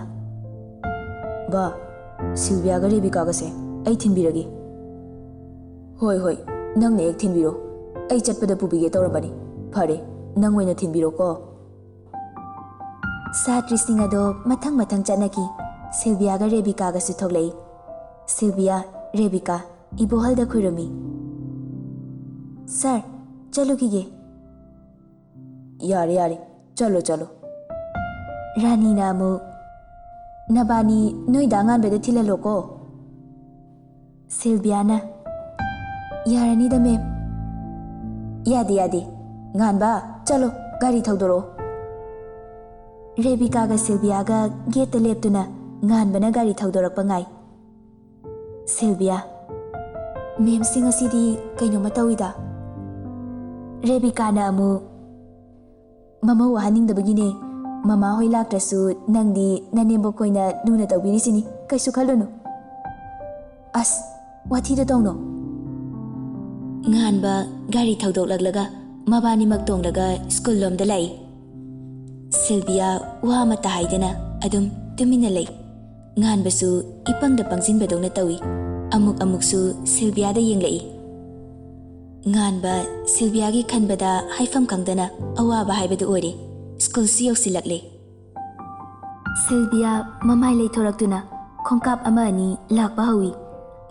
"ꯕꯥ, ꯁꯤꯜꯕꯤꯌꯥꯒ ꯔꯦꯕꯤꯀꯥꯒꯁꯦ ꯑꯩ ꯊꯤꯟꯕꯤꯔꯒꯦ꯫" "ꯍꯣꯏ, ꯍꯣꯏ, ꯅꯪꯅ ꯍꯦꯛ ꯊꯤꯟꯕꯤꯔꯣ꯫ ꯑꯩ ꯆꯠꯄꯗ ꯄꯨꯕꯤꯒꯦ ꯇꯧꯔꯝꯕꯅꯤ꯫ ꯐꯔꯦ, ꯅꯪ ꯑꯣꯏꯅ ꯊꯤꯟꯕꯤꯔꯣꯀꯣ꯫" ꯁꯥꯇ꯭ꯔꯤꯁꯤꯡ ꯑꯗꯣ ꯃꯊꯪ ꯃꯊꯪ ꯆꯠꯅꯈꯤ꯫ ꯁꯤꯜꯕꯤꯌꯥꯒ ꯔꯦꯕꯤꯀꯥꯒꯁꯨ ꯊꯣꯛꯂꯛꯏ꯫ ꯁꯤꯜꯕꯤꯌꯥ, ꯔꯦꯕꯤꯀꯥ, ꯏꯕꯣꯍꯜꯗ ꯈꯨꯔꯨꯝꯃꯤ꯫ "ꯁꯥꯔ, ꯆꯠꯂꯨꯈꯤꯒꯦ꯫" "ꯌꯥꯔꯦ, ꯌꯥꯔꯦ, ꯆꯠꯂꯣ, ꯆꯠꯂꯣ꯫" ꯔꯥꯅꯤꯅ ꯑꯃꯨꯛ, "ꯅꯕꯥꯅꯤ ꯅꯣꯏ ꯗꯥ ꯉꯥꯟꯕꯗ ꯊꯤꯜꯍꯜꯂꯣꯀꯣ꯫" ꯁꯤꯜꯕꯤꯌꯥꯅ, "ꯌꯥꯔꯅꯤꯗ, ꯃꯦꯝ꯫" "ꯌꯥꯗꯦ, ꯌꯥꯗꯦ꯫ ꯉꯥꯟꯕ, ꯆꯠꯂꯣ, ꯒꯥꯔꯤ ꯊꯧꯗꯣꯔꯛꯑꯣ꯫" ꯔꯦꯕꯤꯀꯥꯒ ꯁꯤꯜꯕꯤꯌꯥꯒ ꯒꯦꯠꯇ ꯂꯦꯞꯇꯨꯅ ꯉꯥꯟꯕꯅ ꯒꯥꯔꯤ ꯊꯧꯗꯣꯔꯛꯄ ꯉꯥꯏ꯫ ꯁꯤꯜꯕꯤꯌꯥ, "ꯃꯦꯝꯁꯤ ꯉꯁꯤꯗꯤ ꯀꯩꯅꯣꯝꯃ ꯇꯧꯏꯗ꯫" ꯔꯦꯕꯤꯀꯥꯅ ꯑꯃꯨꯛ, "ꯃꯃꯧ ꯋꯥꯍꯟꯅꯤꯡꯗꯕꯒꯤꯅꯦ꯫ ꯃꯃꯥ ꯍꯣꯏ ꯂꯥꯛꯇ꯭ꯔꯁꯨ ꯅꯪꯗꯤ ꯅꯅꯦꯝꯕꯣꯛ ꯈꯣꯏꯅ ꯂꯨꯅ ꯇꯧꯕꯤꯔꯤꯁꯤꯅꯤ, ꯀꯩꯁꯨ ꯈꯜꯂꯨꯅꯨ꯫" "ꯑꯁ, ꯋꯥꯊꯤꯗꯣ ꯇꯧꯅꯣ꯫ ꯉꯥꯟꯕ ꯒꯥꯔꯤ ꯊꯧꯗꯣꯛꯂꯛꯂꯒ ꯃꯕꯥꯅꯤꯃꯛ ꯇꯣꯡꯂꯒ ꯁ꯭ꯀꯨꯜ ꯂꯣꯝꯗ ꯂꯥꯛꯏ꯫ ꯁꯤꯜꯕꯤꯌꯥ ꯋꯥ ꯑꯃꯠꯇ ꯍꯥꯏꯗꯅ ꯑꯗꯨꯝ ꯇꯨꯃꯤꯟꯅ ꯂꯩ꯫ ꯉꯥꯟꯕꯁꯨ ꯏꯄꯪꯗ ꯄꯪꯁꯤꯟꯕꯗꯧꯅ ꯇꯧꯏ꯫ ꯑꯃꯨꯛ ꯑꯃꯨꯛꯁꯨ ꯁꯤꯜꯕꯤꯌꯥꯗ ꯌꯦꯡꯂꯛꯏ꯫ ꯉꯥꯟꯕ ꯁꯤꯜꯕꯤꯌꯥꯒꯤ ꯈꯟꯕꯗ ꯍꯥꯏꯐꯝ ꯈꯪꯗꯅ ꯑꯋꯥꯕ ꯍꯥꯏꯕꯗꯨ ꯑꯣꯏꯔꯦ꯫ ꯁ꯭ꯀꯨꯜꯁꯨ ꯌꯧꯁꯤꯜꯂꯛꯂꯦ꯫ ꯁꯤꯜꯕꯤꯌꯥ ꯃꯃꯥꯏ ꯂꯩꯊꯣꯔꯛꯇꯨꯅ ꯈꯣꯡꯀꯥꯞ ꯑꯃ ꯑꯅꯤ ꯂꯥꯛꯄ ꯍꯧꯏ꯫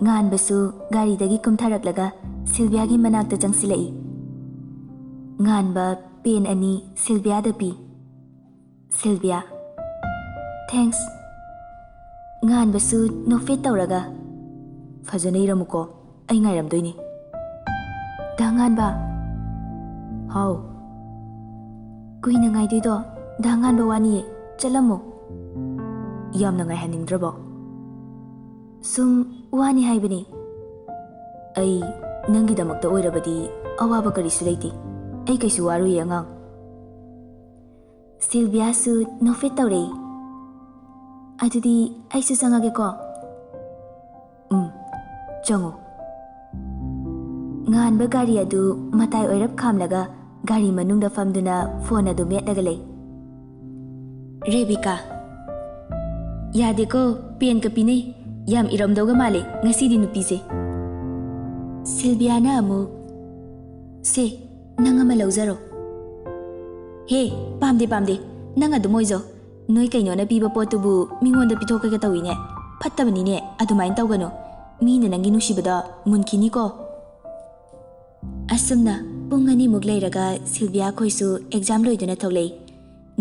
ꯉꯥꯟꯕꯁꯨ ꯒꯥꯔꯤꯗꯒꯤ ꯀꯨꯝꯊꯔꯛꯂꯒ ꯁꯤꯜꯕꯤꯌꯥꯒꯤ ꯃꯅꯥꯛꯇ ꯆꯪꯁꯤꯜꯂꯛꯏ꯫ ꯉꯥꯟꯕ ꯄꯦꯟ ꯑꯅꯤ ꯁꯤꯜꯕꯤꯌꯥꯗ ꯄꯤ꯫ ꯁꯤꯜꯕꯤꯌꯥ, "Thanks꯫" ꯉꯥꯟꯕꯁꯨ ꯅꯣꯛꯐꯦꯠ ꯇꯧꯔꯒ, "ꯐꯖꯅ ꯏꯔꯝꯃꯨꯀꯣ, ꯑꯩ ꯉꯥꯏꯔꯝꯗꯣꯏꯅꯤ꯫" "ꯗꯥ ꯉꯥꯟꯕ꯫" "ꯍꯥꯎ꯫" "ꯀꯨꯏꯅ ꯉꯥꯏꯗꯣꯏꯗꯣ ꯗꯥ ꯉꯥꯟꯕ ꯋꯥꯅꯤꯌꯦ, ꯆꯠꯂꯝꯃꯣ꯫" "ꯌꯥꯝꯅ ꯉꯥꯏꯍꯟꯅꯤꯡꯗ꯭ꯔꯕꯣ?" "ꯁꯨꯝ ꯋꯥꯅꯤ ꯍꯥꯏꯕꯅꯤ꯫" "ꯑꯩ ꯅꯪꯒꯤꯗꯃꯛꯇ ꯑꯣꯏꯔꯕꯗꯤ ꯑꯋꯥꯕ ꯀꯔꯤꯁꯨ ꯂꯩꯇꯦ꯫ ꯑꯩ ꯀꯩꯁꯨ ꯋꯥꯔꯨꯏꯌꯦ ꯑꯉꯥꯡ꯫" ꯁꯤꯜꯕꯤꯌꯥꯁꯨ ꯅꯣꯛꯐꯦꯠ ꯇꯧꯔꯛꯏ꯫ "ꯑꯗꯨꯗꯤ ꯑꯩꯁꯨ ꯆꯪꯉꯒꯦꯀꯣ꯫" "ꯎꯝ, ꯆꯪꯉꯨ꯫" ꯉꯥꯟꯕ ꯒꯥꯔꯤ ꯑꯗꯨ ꯃꯇꯥꯏ ꯑꯣꯏꯔꯞ ꯈꯥꯝꯂꯒ ꯒꯥꯔꯤ ꯃꯅꯨꯡꯗ ꯐꯝꯗꯨꯅ ꯐꯣꯟ ꯑꯗꯨ ꯃꯦꯠꯂꯒ ꯂꯩ꯫ ꯔꯦꯕꯤꯀꯥ, "ꯌꯥꯗꯦꯀꯣ, ꯄꯦꯟꯒ ꯄꯤꯅꯩ꯫ ꯌꯥꯝ ꯏꯔꯝꯗꯧꯒ ꯃꯥꯜꯂꯦ ꯉꯁꯤꯗꯤ ꯅꯨꯄꯤꯁꯦ꯫" ꯁꯤꯜꯕꯤꯌꯥꯅ ꯑꯃꯨꯛ, "ꯁꯦ, ꯅꯪ ꯑꯃ ꯂꯧꯖꯔꯣ꯫" "ꯍꯦ, ꯄꯥꯝꯗꯦ, ꯄꯥꯝꯗꯦ꯫ ꯅꯪ ꯑꯗꯨꯝ ꯑꯣꯏꯖꯧ꯫ ꯅꯣꯏ ꯀꯩꯅꯣꯅ ꯄꯤꯕ ꯄꯣꯠꯇꯨꯕꯨ ꯃꯤꯉꯣꯟꯗ ꯄꯤꯊꯣꯛꯀꯒ ꯇꯧꯏꯅꯦ꯫ ꯐꯠꯇꯕꯅꯤꯅꯦ, ꯑꯗꯨꯃꯥꯏꯅ ꯇꯧꯒꯅꯨ꯫ ꯃꯤꯅ ꯅꯪꯒꯤ ꯅꯨꯡꯁꯤꯕꯗꯣ ꯃꯨꯟꯈꯤꯅꯤꯀꯣ꯫" ꯑꯁꯨꯝꯅ ꯄꯨꯡ ꯑꯅꯤꯃꯨꯛ ꯂꯩꯔꯒ ꯁꯤꯜꯕꯤꯌꯥ ꯈꯣꯏꯁꯨ ꯑꯦꯛꯖꯥꯝ ꯂꯣꯏꯗꯨꯅ ꯊꯣꯛꯂꯛꯏ꯫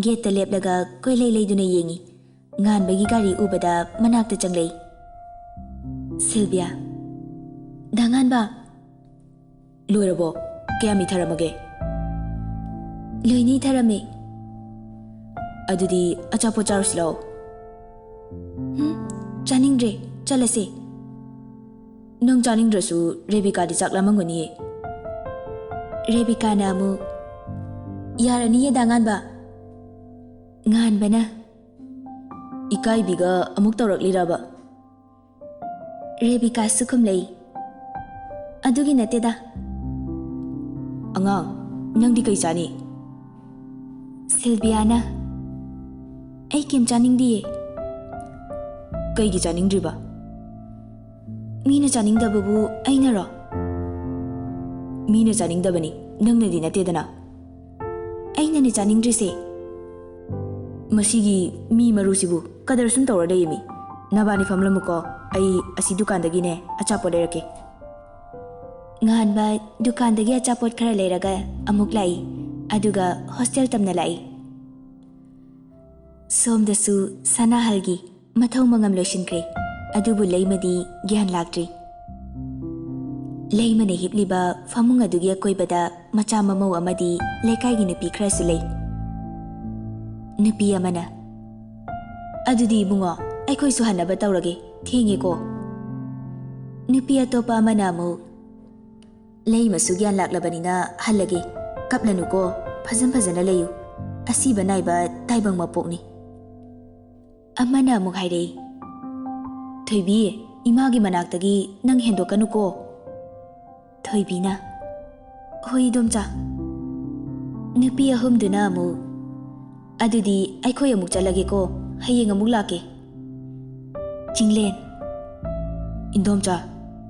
ꯒꯦꯠꯇ ꯂꯦꯞꯂꯒ ꯀꯣꯏꯂꯩ ꯂꯩꯗꯨꯅ ꯌꯦꯡꯉꯤ꯫ ꯉꯥꯟꯕꯒꯤ ꯒꯥꯔꯤ ꯎꯕꯗ ꯃꯅꯥꯛꯇ ꯆꯪꯂꯛꯏ꯫ ꯁꯤꯜꯕꯤꯌꯥ, "ꯗꯥ ꯉꯥꯟꯕ!" "ꯂꯣꯏꯔꯕꯣ? ꯀꯌꯥꯝ ꯏꯊꯔꯝꯃꯒꯦ?" "ꯂꯣꯏꯅ ꯏꯊꯔꯝꯃꯦ꯫" "ꯑꯗꯨꯗꯤ ꯑꯆꯥꯄꯣꯠ ꯆꯥꯔꯨꯁꯤ ꯂꯥꯛꯑꯣ꯫" "ꯍꯨꯝ, ꯆꯥꯅꯤꯡꯗ꯭ꯔꯦ, ꯆꯠꯂꯁꯦ꯫" "ꯅꯪ ꯆꯥꯅꯤꯡꯗ꯭ꯔꯁꯨ ꯔꯦꯕꯤꯀꯥꯗꯤ ꯆꯥꯛ ꯂꯥꯝꯃꯝꯒꯅꯤꯌꯦ꯫" ꯔꯦꯕꯤꯀꯥꯅ ꯑꯃꯨꯛ, "ꯌꯥꯔꯅꯤꯌꯦ ꯗꯥ ꯉꯥꯟꯕ꯫" ꯉꯥꯟꯕꯅ, "ꯏꯀꯥꯏꯕꯤꯒ ꯑꯃꯨꯛ ꯇꯧꯔꯛꯂꯤꯔꯕ?" ꯔꯦꯕꯤꯀꯥꯁꯨ ꯈꯨꯝꯂꯛꯏ꯫ ꯑꯗꯨꯒꯤ ꯅꯠꯇꯦꯗ꯫ ꯑꯉꯥꯡ, ꯅꯪꯗꯤ ꯀꯩ ꯆꯥꯅꯤ? ꯁꯤꯜꯕꯤꯌꯥꯅ, "ꯑꯩ ꯀꯩꯝ ꯆꯥꯅꯤꯡꯗꯤꯌꯦ꯫" "ꯀꯩꯒꯤ ꯆꯥꯅꯤꯡꯗ꯭ꯔꯤꯕ?" "ꯃꯤꯅ ꯆꯥꯅꯤꯡꯗꯕꯕꯨ ꯑꯩꯅꯔꯣ?" "ꯃꯤꯅ ꯆꯥꯅꯤꯡꯗꯕꯅꯤ, ꯅꯪꯅꯗꯤ ꯅꯠꯇꯦꯗꯅ꯫" "ꯑꯩꯅꯅꯦ ꯆꯥꯅꯤꯡꯗ꯭ꯔꯤꯁꯦ꯫" "ꯃꯁꯤꯒꯤ ꯃꯤ ꯃꯔꯨꯁꯤꯕꯨ ꯀꯗꯔ ꯁꯨꯝ ꯇꯧꯔ ꯂꯩꯌꯦꯃꯤ꯫ ꯅꯕꯥꯅꯤ ꯐꯝꯂꯝꯃꯨꯀꯣ, ꯑꯩ ꯑꯁꯤ ꯗꯨꯀꯥꯟꯗꯒꯤꯅꯦ ꯑꯆꯥꯄꯣꯠ ꯂꯩꯔꯛꯀꯦ꯫" ꯉꯍꯥꯟꯕ ꯗꯨꯀꯥꯟꯗꯒꯤ ꯑꯆꯥꯄꯣꯠ ꯈꯔ ꯂꯩꯔꯒ ꯑꯃꯨꯛ ꯂꯥꯛꯏ, ꯑꯗꯨꯒ ꯍꯣꯁꯇꯦꯜ ꯇꯝꯅ ꯂꯥꯛꯏ꯫ ꯁꯣꯝꯗꯁꯨ ꯁꯅꯥꯍꯜꯒꯤ ꯃꯊꯧ ꯃꯉꯝ ꯂꯣꯏꯁꯤꯟꯈ꯭ꯔꯦ, ꯑꯗꯨꯕꯨ ꯂꯩꯃꯗꯤ ꯒ꯭ꯌꯥꯟ ꯂꯥꯛꯇ꯭ꯔꯤ꯫ ꯂꯩꯃꯅ ꯍꯤꯞꯂꯤꯕ ꯐꯃꯨꯡ ꯑꯗꯨꯒꯤ ꯑꯀꯣꯏꯕꯗ ꯃꯆꯥ ꯃꯃꯧ ꯑꯃꯗꯤ ꯂꯩꯀꯥꯏꯒꯤ ꯅꯨꯄꯤ ꯈꯔꯁꯨ ꯂꯩ꯫ ꯅꯨꯄꯤ ꯑꯃꯅ, "ꯑꯗꯨꯗꯤ ꯏꯕꯨꯡꯉꯣ, ꯑꯩꯈꯣꯏꯁꯨ ꯍꯟꯅꯕ ꯇꯧꯔꯒꯦ, ꯊꯦꯡꯉꯦꯀꯣ꯫" ꯅꯨꯄꯤ ꯑꯇꯣꯞꯄ ꯑꯃꯅ ꯑꯃꯨꯛ, "ꯂꯩꯃꯁꯨ ꯒ꯭ꯌꯥꯟ ꯂꯥꯛꯂꯕꯅꯤꯅ ꯍꯜꯂꯒꯦ꯫ ꯀꯞꯂꯅꯨꯀꯣ, ꯐꯖꯟ ꯐꯖꯅ ꯂꯩꯌꯨ꯫ ꯑꯁꯤꯕ ꯅꯥꯏꯕ ꯇꯥꯏꯕꯪ ꯃꯄꯣꯛꯅꯤ꯫" ꯑꯃꯅ ꯑꯃꯨꯛ ꯍꯥꯏꯔꯛꯏ, "ꯊꯣꯏꯕꯤ, ꯏꯃꯥꯒꯤ ꯃꯅꯥꯛꯇꯒꯤ ꯅꯪ ꯍꯦꯟꯗꯣꯛꯀꯅꯨꯀꯣ꯫" ꯊꯣꯏꯕꯤꯅ, "ꯍꯣꯏ, ꯏꯗꯣꯝꯆꯥ꯫" ꯅꯨꯄꯤ ꯑꯍꯨꯝꯗꯨꯅ ꯑꯃꯨꯛ, "ꯑꯗꯨꯗꯤ ꯑꯩꯈꯣꯏ ꯑꯃꯨꯛ ꯆꯠꯂꯒꯦꯀꯣ, ꯍꯌꯦꯡ ꯑꯃꯨꯛ ꯂꯥꯛꯀꯦ꯫" ꯆꯤꯡꯂꯦꯟ, "ꯏꯟꯗꯣꯝꯆꯥ,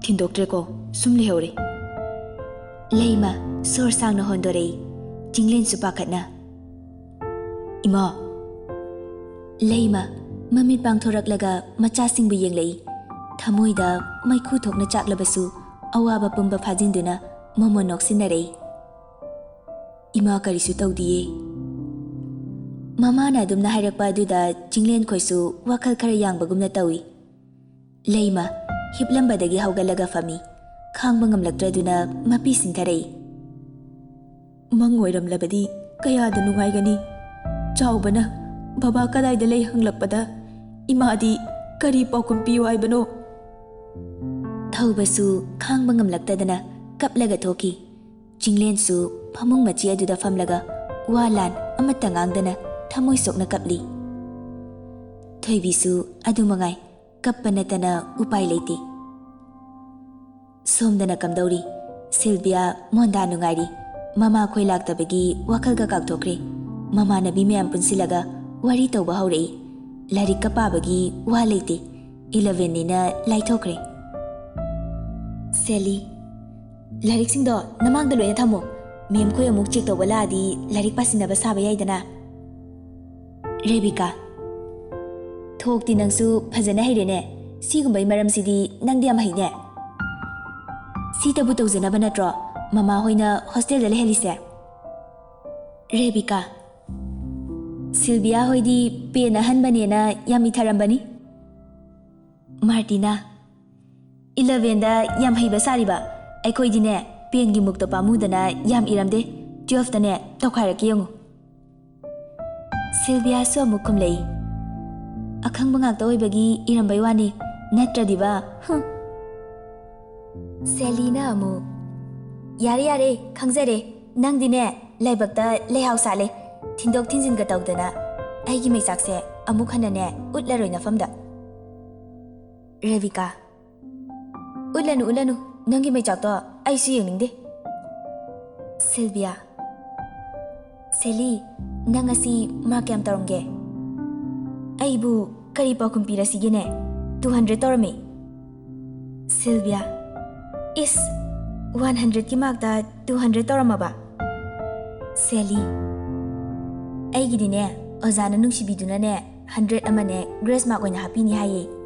ꯊꯤꯟꯗꯣꯛꯇ꯭ꯔꯦꯀꯣ, ꯁꯨꯝ ꯂꯩꯍꯧꯔꯦ꯫" ꯂꯩꯃ ꯁꯣꯔ ꯁꯥꯡꯅ ꯍꯣꯟꯗꯣꯔꯛꯏ꯫ ꯆꯤꯡꯂꯦꯟꯁꯨ ꯄꯥꯈꯠꯅ, "ꯏꯃꯥ!" ꯂꯩꯃ ꯃꯃꯤꯠ ꯄꯥꯡꯊꯣꯔꯛꯂꯒ ꯃꯆꯥꯁꯤꯡꯕꯨ ꯌꯦꯡꯂꯛꯏ꯫ ꯊꯃꯣꯏꯗ ꯃꯩꯈꯨ ꯊꯣꯛꯅ ꯆꯥꯛꯂꯕꯁꯨ ꯑꯋꯥꯕ ꯄꯨꯝꯕ ꯐꯥꯖꯤꯟꯗꯨꯅ ꯃꯃꯣꯟ ꯅꯣꯛꯁꯤꯟꯅꯔꯛꯏ꯫ "ꯏꯃꯥ ꯀꯔꯤꯁꯨ ꯇꯧꯗꯤꯌꯦ꯫" ꯃꯃꯥꯅ ꯑꯗꯨꯝꯅ ꯍꯥꯏꯔꯛꯄ ꯑꯗꯨꯗ ꯆꯤꯡꯂꯦꯟꯈꯣꯏꯁꯨ ꯋꯥꯈꯜ ꯈꯔ ꯌꯥꯡꯕꯒꯨꯝꯅ ꯇꯧꯏ꯫ ꯂꯩꯃ ꯍꯤꯞꯂꯝꯕꯗꯒꯤ ꯍꯧꯒꯠꯂꯒ ꯐꯝꯃꯤ꯫ ꯈꯥꯡꯕ ꯉꯝꯂꯛꯇ꯭ꯔꯗꯨꯅ ꯃꯄꯤ ꯁꯤꯟꯊꯔꯛꯏ꯫ "ꯃꯪ ꯑꯣꯏꯔꯝꯂꯕꯗꯤ ꯀꯌꯥꯗ ꯅꯨꯡꯉꯥꯏꯒꯅꯤ꯫ ꯆꯥꯎꯕꯅ ꯕꯕꯥ ꯀꯗꯥꯏꯗ ꯂꯩ ꯍꯪꯂꯛꯄꯗ ꯏꯃꯥꯗꯤ ꯀꯔꯤ ꯄꯥꯎꯈꯨꯝ ꯄꯤꯌꯨ ꯍꯥꯏꯕꯅꯣ?" ꯊꯧꯕꯁꯨ ꯈꯥꯡꯕ ꯉꯝꯂꯛꯇꯗꯅ ꯀꯞꯂꯒ ꯊꯣꯛꯈꯤ꯫ ꯆꯤꯡꯂꯦꯟꯁꯨ ꯐꯃꯨꯡ ꯃꯆꯤ ꯑꯗꯨꯗ ꯐꯝꯂꯒ ꯋꯥ ꯂꯥꯟ ꯑꯃꯠꯇ ꯉꯥꯡꯗꯅ ꯊꯃꯣꯏ ꯁꯣꯛꯅ ꯀꯞꯂꯤ꯫ ꯊꯣꯏꯕꯤꯁꯨ ꯑꯗꯨ ꯃꯉꯥꯏ, ꯀꯞꯄ ꯅꯠꯇꯅ ꯎꯄꯥꯏ ꯂꯩꯇꯦ꯫ ꯁꯣꯝꯗꯅ ꯀꯝꯗꯧꯔꯤ? ꯁꯤꯜꯕꯤꯌꯥ ꯃꯣꯟꯗꯥ ꯅꯨꯡꯉꯥꯏꯔꯤ꯫ ꯃꯃꯥꯈꯣꯏ ꯂꯥꯛꯇꯕꯒꯤ ꯋꯥꯈꯜꯒ ꯀꯥꯎꯊꯣꯛꯈ꯭ꯔꯦ꯫ ꯃꯃꯥꯟꯅꯕꯤ ꯃꯌꯥꯝ ꯄꯨꯟꯁꯤꯜꯂꯒ ꯋꯥꯔꯤ ꯇꯧꯕ ꯍꯧꯔꯛꯏ꯫ ꯂꯥꯏꯔꯤꯛꯀ ꯄꯥꯕꯒꯤ ꯋꯥ ꯂꯩꯇꯦ꯫ ꯏꯂꯚꯦꯟꯅꯤꯅ ꯂꯥꯏꯊꯣꯛꯈ꯭ꯔꯦ꯫ ꯁꯦꯂꯤ, ꯂꯥꯏꯔꯤꯛꯁꯤꯡꯗꯣ ꯅꯃꯥꯡꯗ ꯂꯣꯏꯅ ꯊꯝꯃꯣ꯫ ꯃꯦꯝ ꯈꯣꯏ ꯑꯃꯨꯛ ꯆꯦꯛ ꯇꯧꯕ ꯂꯥꯛꯑꯗꯤ ꯂꯥꯏꯔꯤꯛ ꯄꯥꯁꯤꯟꯅꯕ ꯁꯥꯕ ꯌꯥꯏꯗꯅ꯫ ꯔꯦꯕꯤꯀꯥ, ꯊꯣꯛꯇꯤ ꯅꯪꯁꯨ ꯐꯖꯅ ꯍꯩꯔꯦꯅꯦ꯫ ꯁꯤꯒꯨꯝꯕꯩ ꯃꯔꯝꯁꯤꯗꯤ ꯅꯪꯗꯤ ꯌꯥꯝ ꯍꯩꯅꯦ꯫ ꯁꯤꯇꯕꯨ ꯇꯧꯖꯅꯕ ꯅꯠꯇ꯭ꯔꯣ ꯃꯃꯥ ꯍꯣꯏꯅ ꯍꯣꯁꯇꯦꯜꯗ ꯂꯩꯍꯜꯂꯤꯁꯦ? ꯔꯦꯕꯤꯀꯥ, ꯁꯤꯜꯕꯤꯌꯥ ꯍꯣꯏꯗꯤ ꯄꯦꯟ ꯑꯍꯟꯕꯅꯦꯅ ꯌꯥꯝ ꯏꯊꯔꯝꯕꯅꯤ꯫ ꯃꯥꯔꯇꯤꯅꯥ, ꯏꯂꯚꯦꯟꯗ ꯌꯥꯝ ꯍꯩꯕ ꯁꯥꯔꯤꯕ꯫ ꯑꯩꯈꯣꯏꯗꯤꯅꯦ, ꯄꯦꯟꯒꯤ ꯃꯨꯛꯇ ꯄꯥꯝꯃꯨꯗꯅ ꯌꯥꯝ ꯏꯔꯝꯗꯦ꯫ ꯇꯨꯋꯦꯜꯐꯇꯅꯦ ꯇꯧꯈꯥꯏꯔꯛꯀꯦ ꯌꯦꯡꯉꯨ꯫ ꯁꯤꯜꯕꯤꯌꯥꯁꯨ ꯑꯃꯨꯛ ꯈꯨꯝꯂꯛꯏ꯫ ꯑꯈꯪꯕ ꯉꯥꯛꯇ ꯑꯣꯏꯕꯒꯤ ꯏꯔꯝꯕꯩ ꯋꯥꯅꯤ, ꯅꯠꯇ꯭ꯔꯗꯤꯕ, ꯍꯨꯝ꯫ ꯁꯦꯂꯤꯅ ꯑꯃꯨꯛ, "ꯌꯥꯔꯦ, ꯌꯥꯔꯦ, ꯈꯪꯖꯔꯦ꯫ ꯅꯪꯗꯤꯅꯦ, ꯂꯥꯏꯕꯛꯇ ꯂꯩꯍꯥꯎ ꯁꯥꯠꯂꯦ꯫ ꯊꯤꯟꯗꯣꯛ ꯊꯤꯟꯖꯤꯟꯒ ꯇꯧꯗꯅ ꯑꯩꯒꯤ ꯃꯩꯆꯥꯛꯁꯦ ꯑꯃꯨꯛ ꯍꯟꯅꯅꯦ ꯎꯠꯂꯔꯣꯏ ꯅꯐꯝꯗ꯫" ꯔꯦꯕꯤꯀꯥ, "ꯎꯠꯂꯅꯨ, ꯎꯠꯂꯅꯨ, ꯅꯪꯒꯤ ꯃꯩꯆꯥꯛꯇꯣ ꯑꯩꯁꯨ ꯌꯦꯡꯅꯤꯡꯗꯦ꯫" ꯁꯤꯜꯕꯤꯌꯥ, "ꯁꯦꯂꯤ, ꯅꯪ ꯉꯁꯤ ꯃꯥꯔꯛ ꯀꯌꯥꯝ ꯇꯧꯔꯝꯒꯦ? ꯑꯩꯕꯨ ꯀꯔꯤ ꯄꯥꯎꯈꯨꯝ ꯄꯤꯔꯁꯤꯒꯦꯅꯦ? ꯇꯨ ꯍꯟꯗ꯭ꯔꯦꯠ ꯇꯧꯔꯝꯃꯤ꯫" ꯁꯤꯜꯕꯤꯌꯥ, "ꯏꯁ, ꯋꯥꯟ ꯍꯟꯗ꯭ꯔꯦꯠꯀꯤ ꯃꯥꯔꯛꯇ ꯇꯨ ꯍꯟꯗ꯭ꯔꯦꯠ ꯇꯧꯔꯝꯃꯕ?" ꯁꯦꯂꯤ, "ꯑꯩꯒꯤꯗꯤꯅꯦ, ꯑꯣꯖꯥꯅ ꯅꯨꯡꯁꯤꯕꯤꯗꯨꯅꯅꯦ, ꯍꯟꯗ꯭ꯔꯦꯠ ꯑꯃꯅꯦ ꯒ꯭ꯔꯦꯁ ꯃꯥꯔꯛ ꯑꯣꯏꯅ ꯍꯥꯞꯄꯤꯅꯤ ꯍꯥꯏꯌꯦ꯫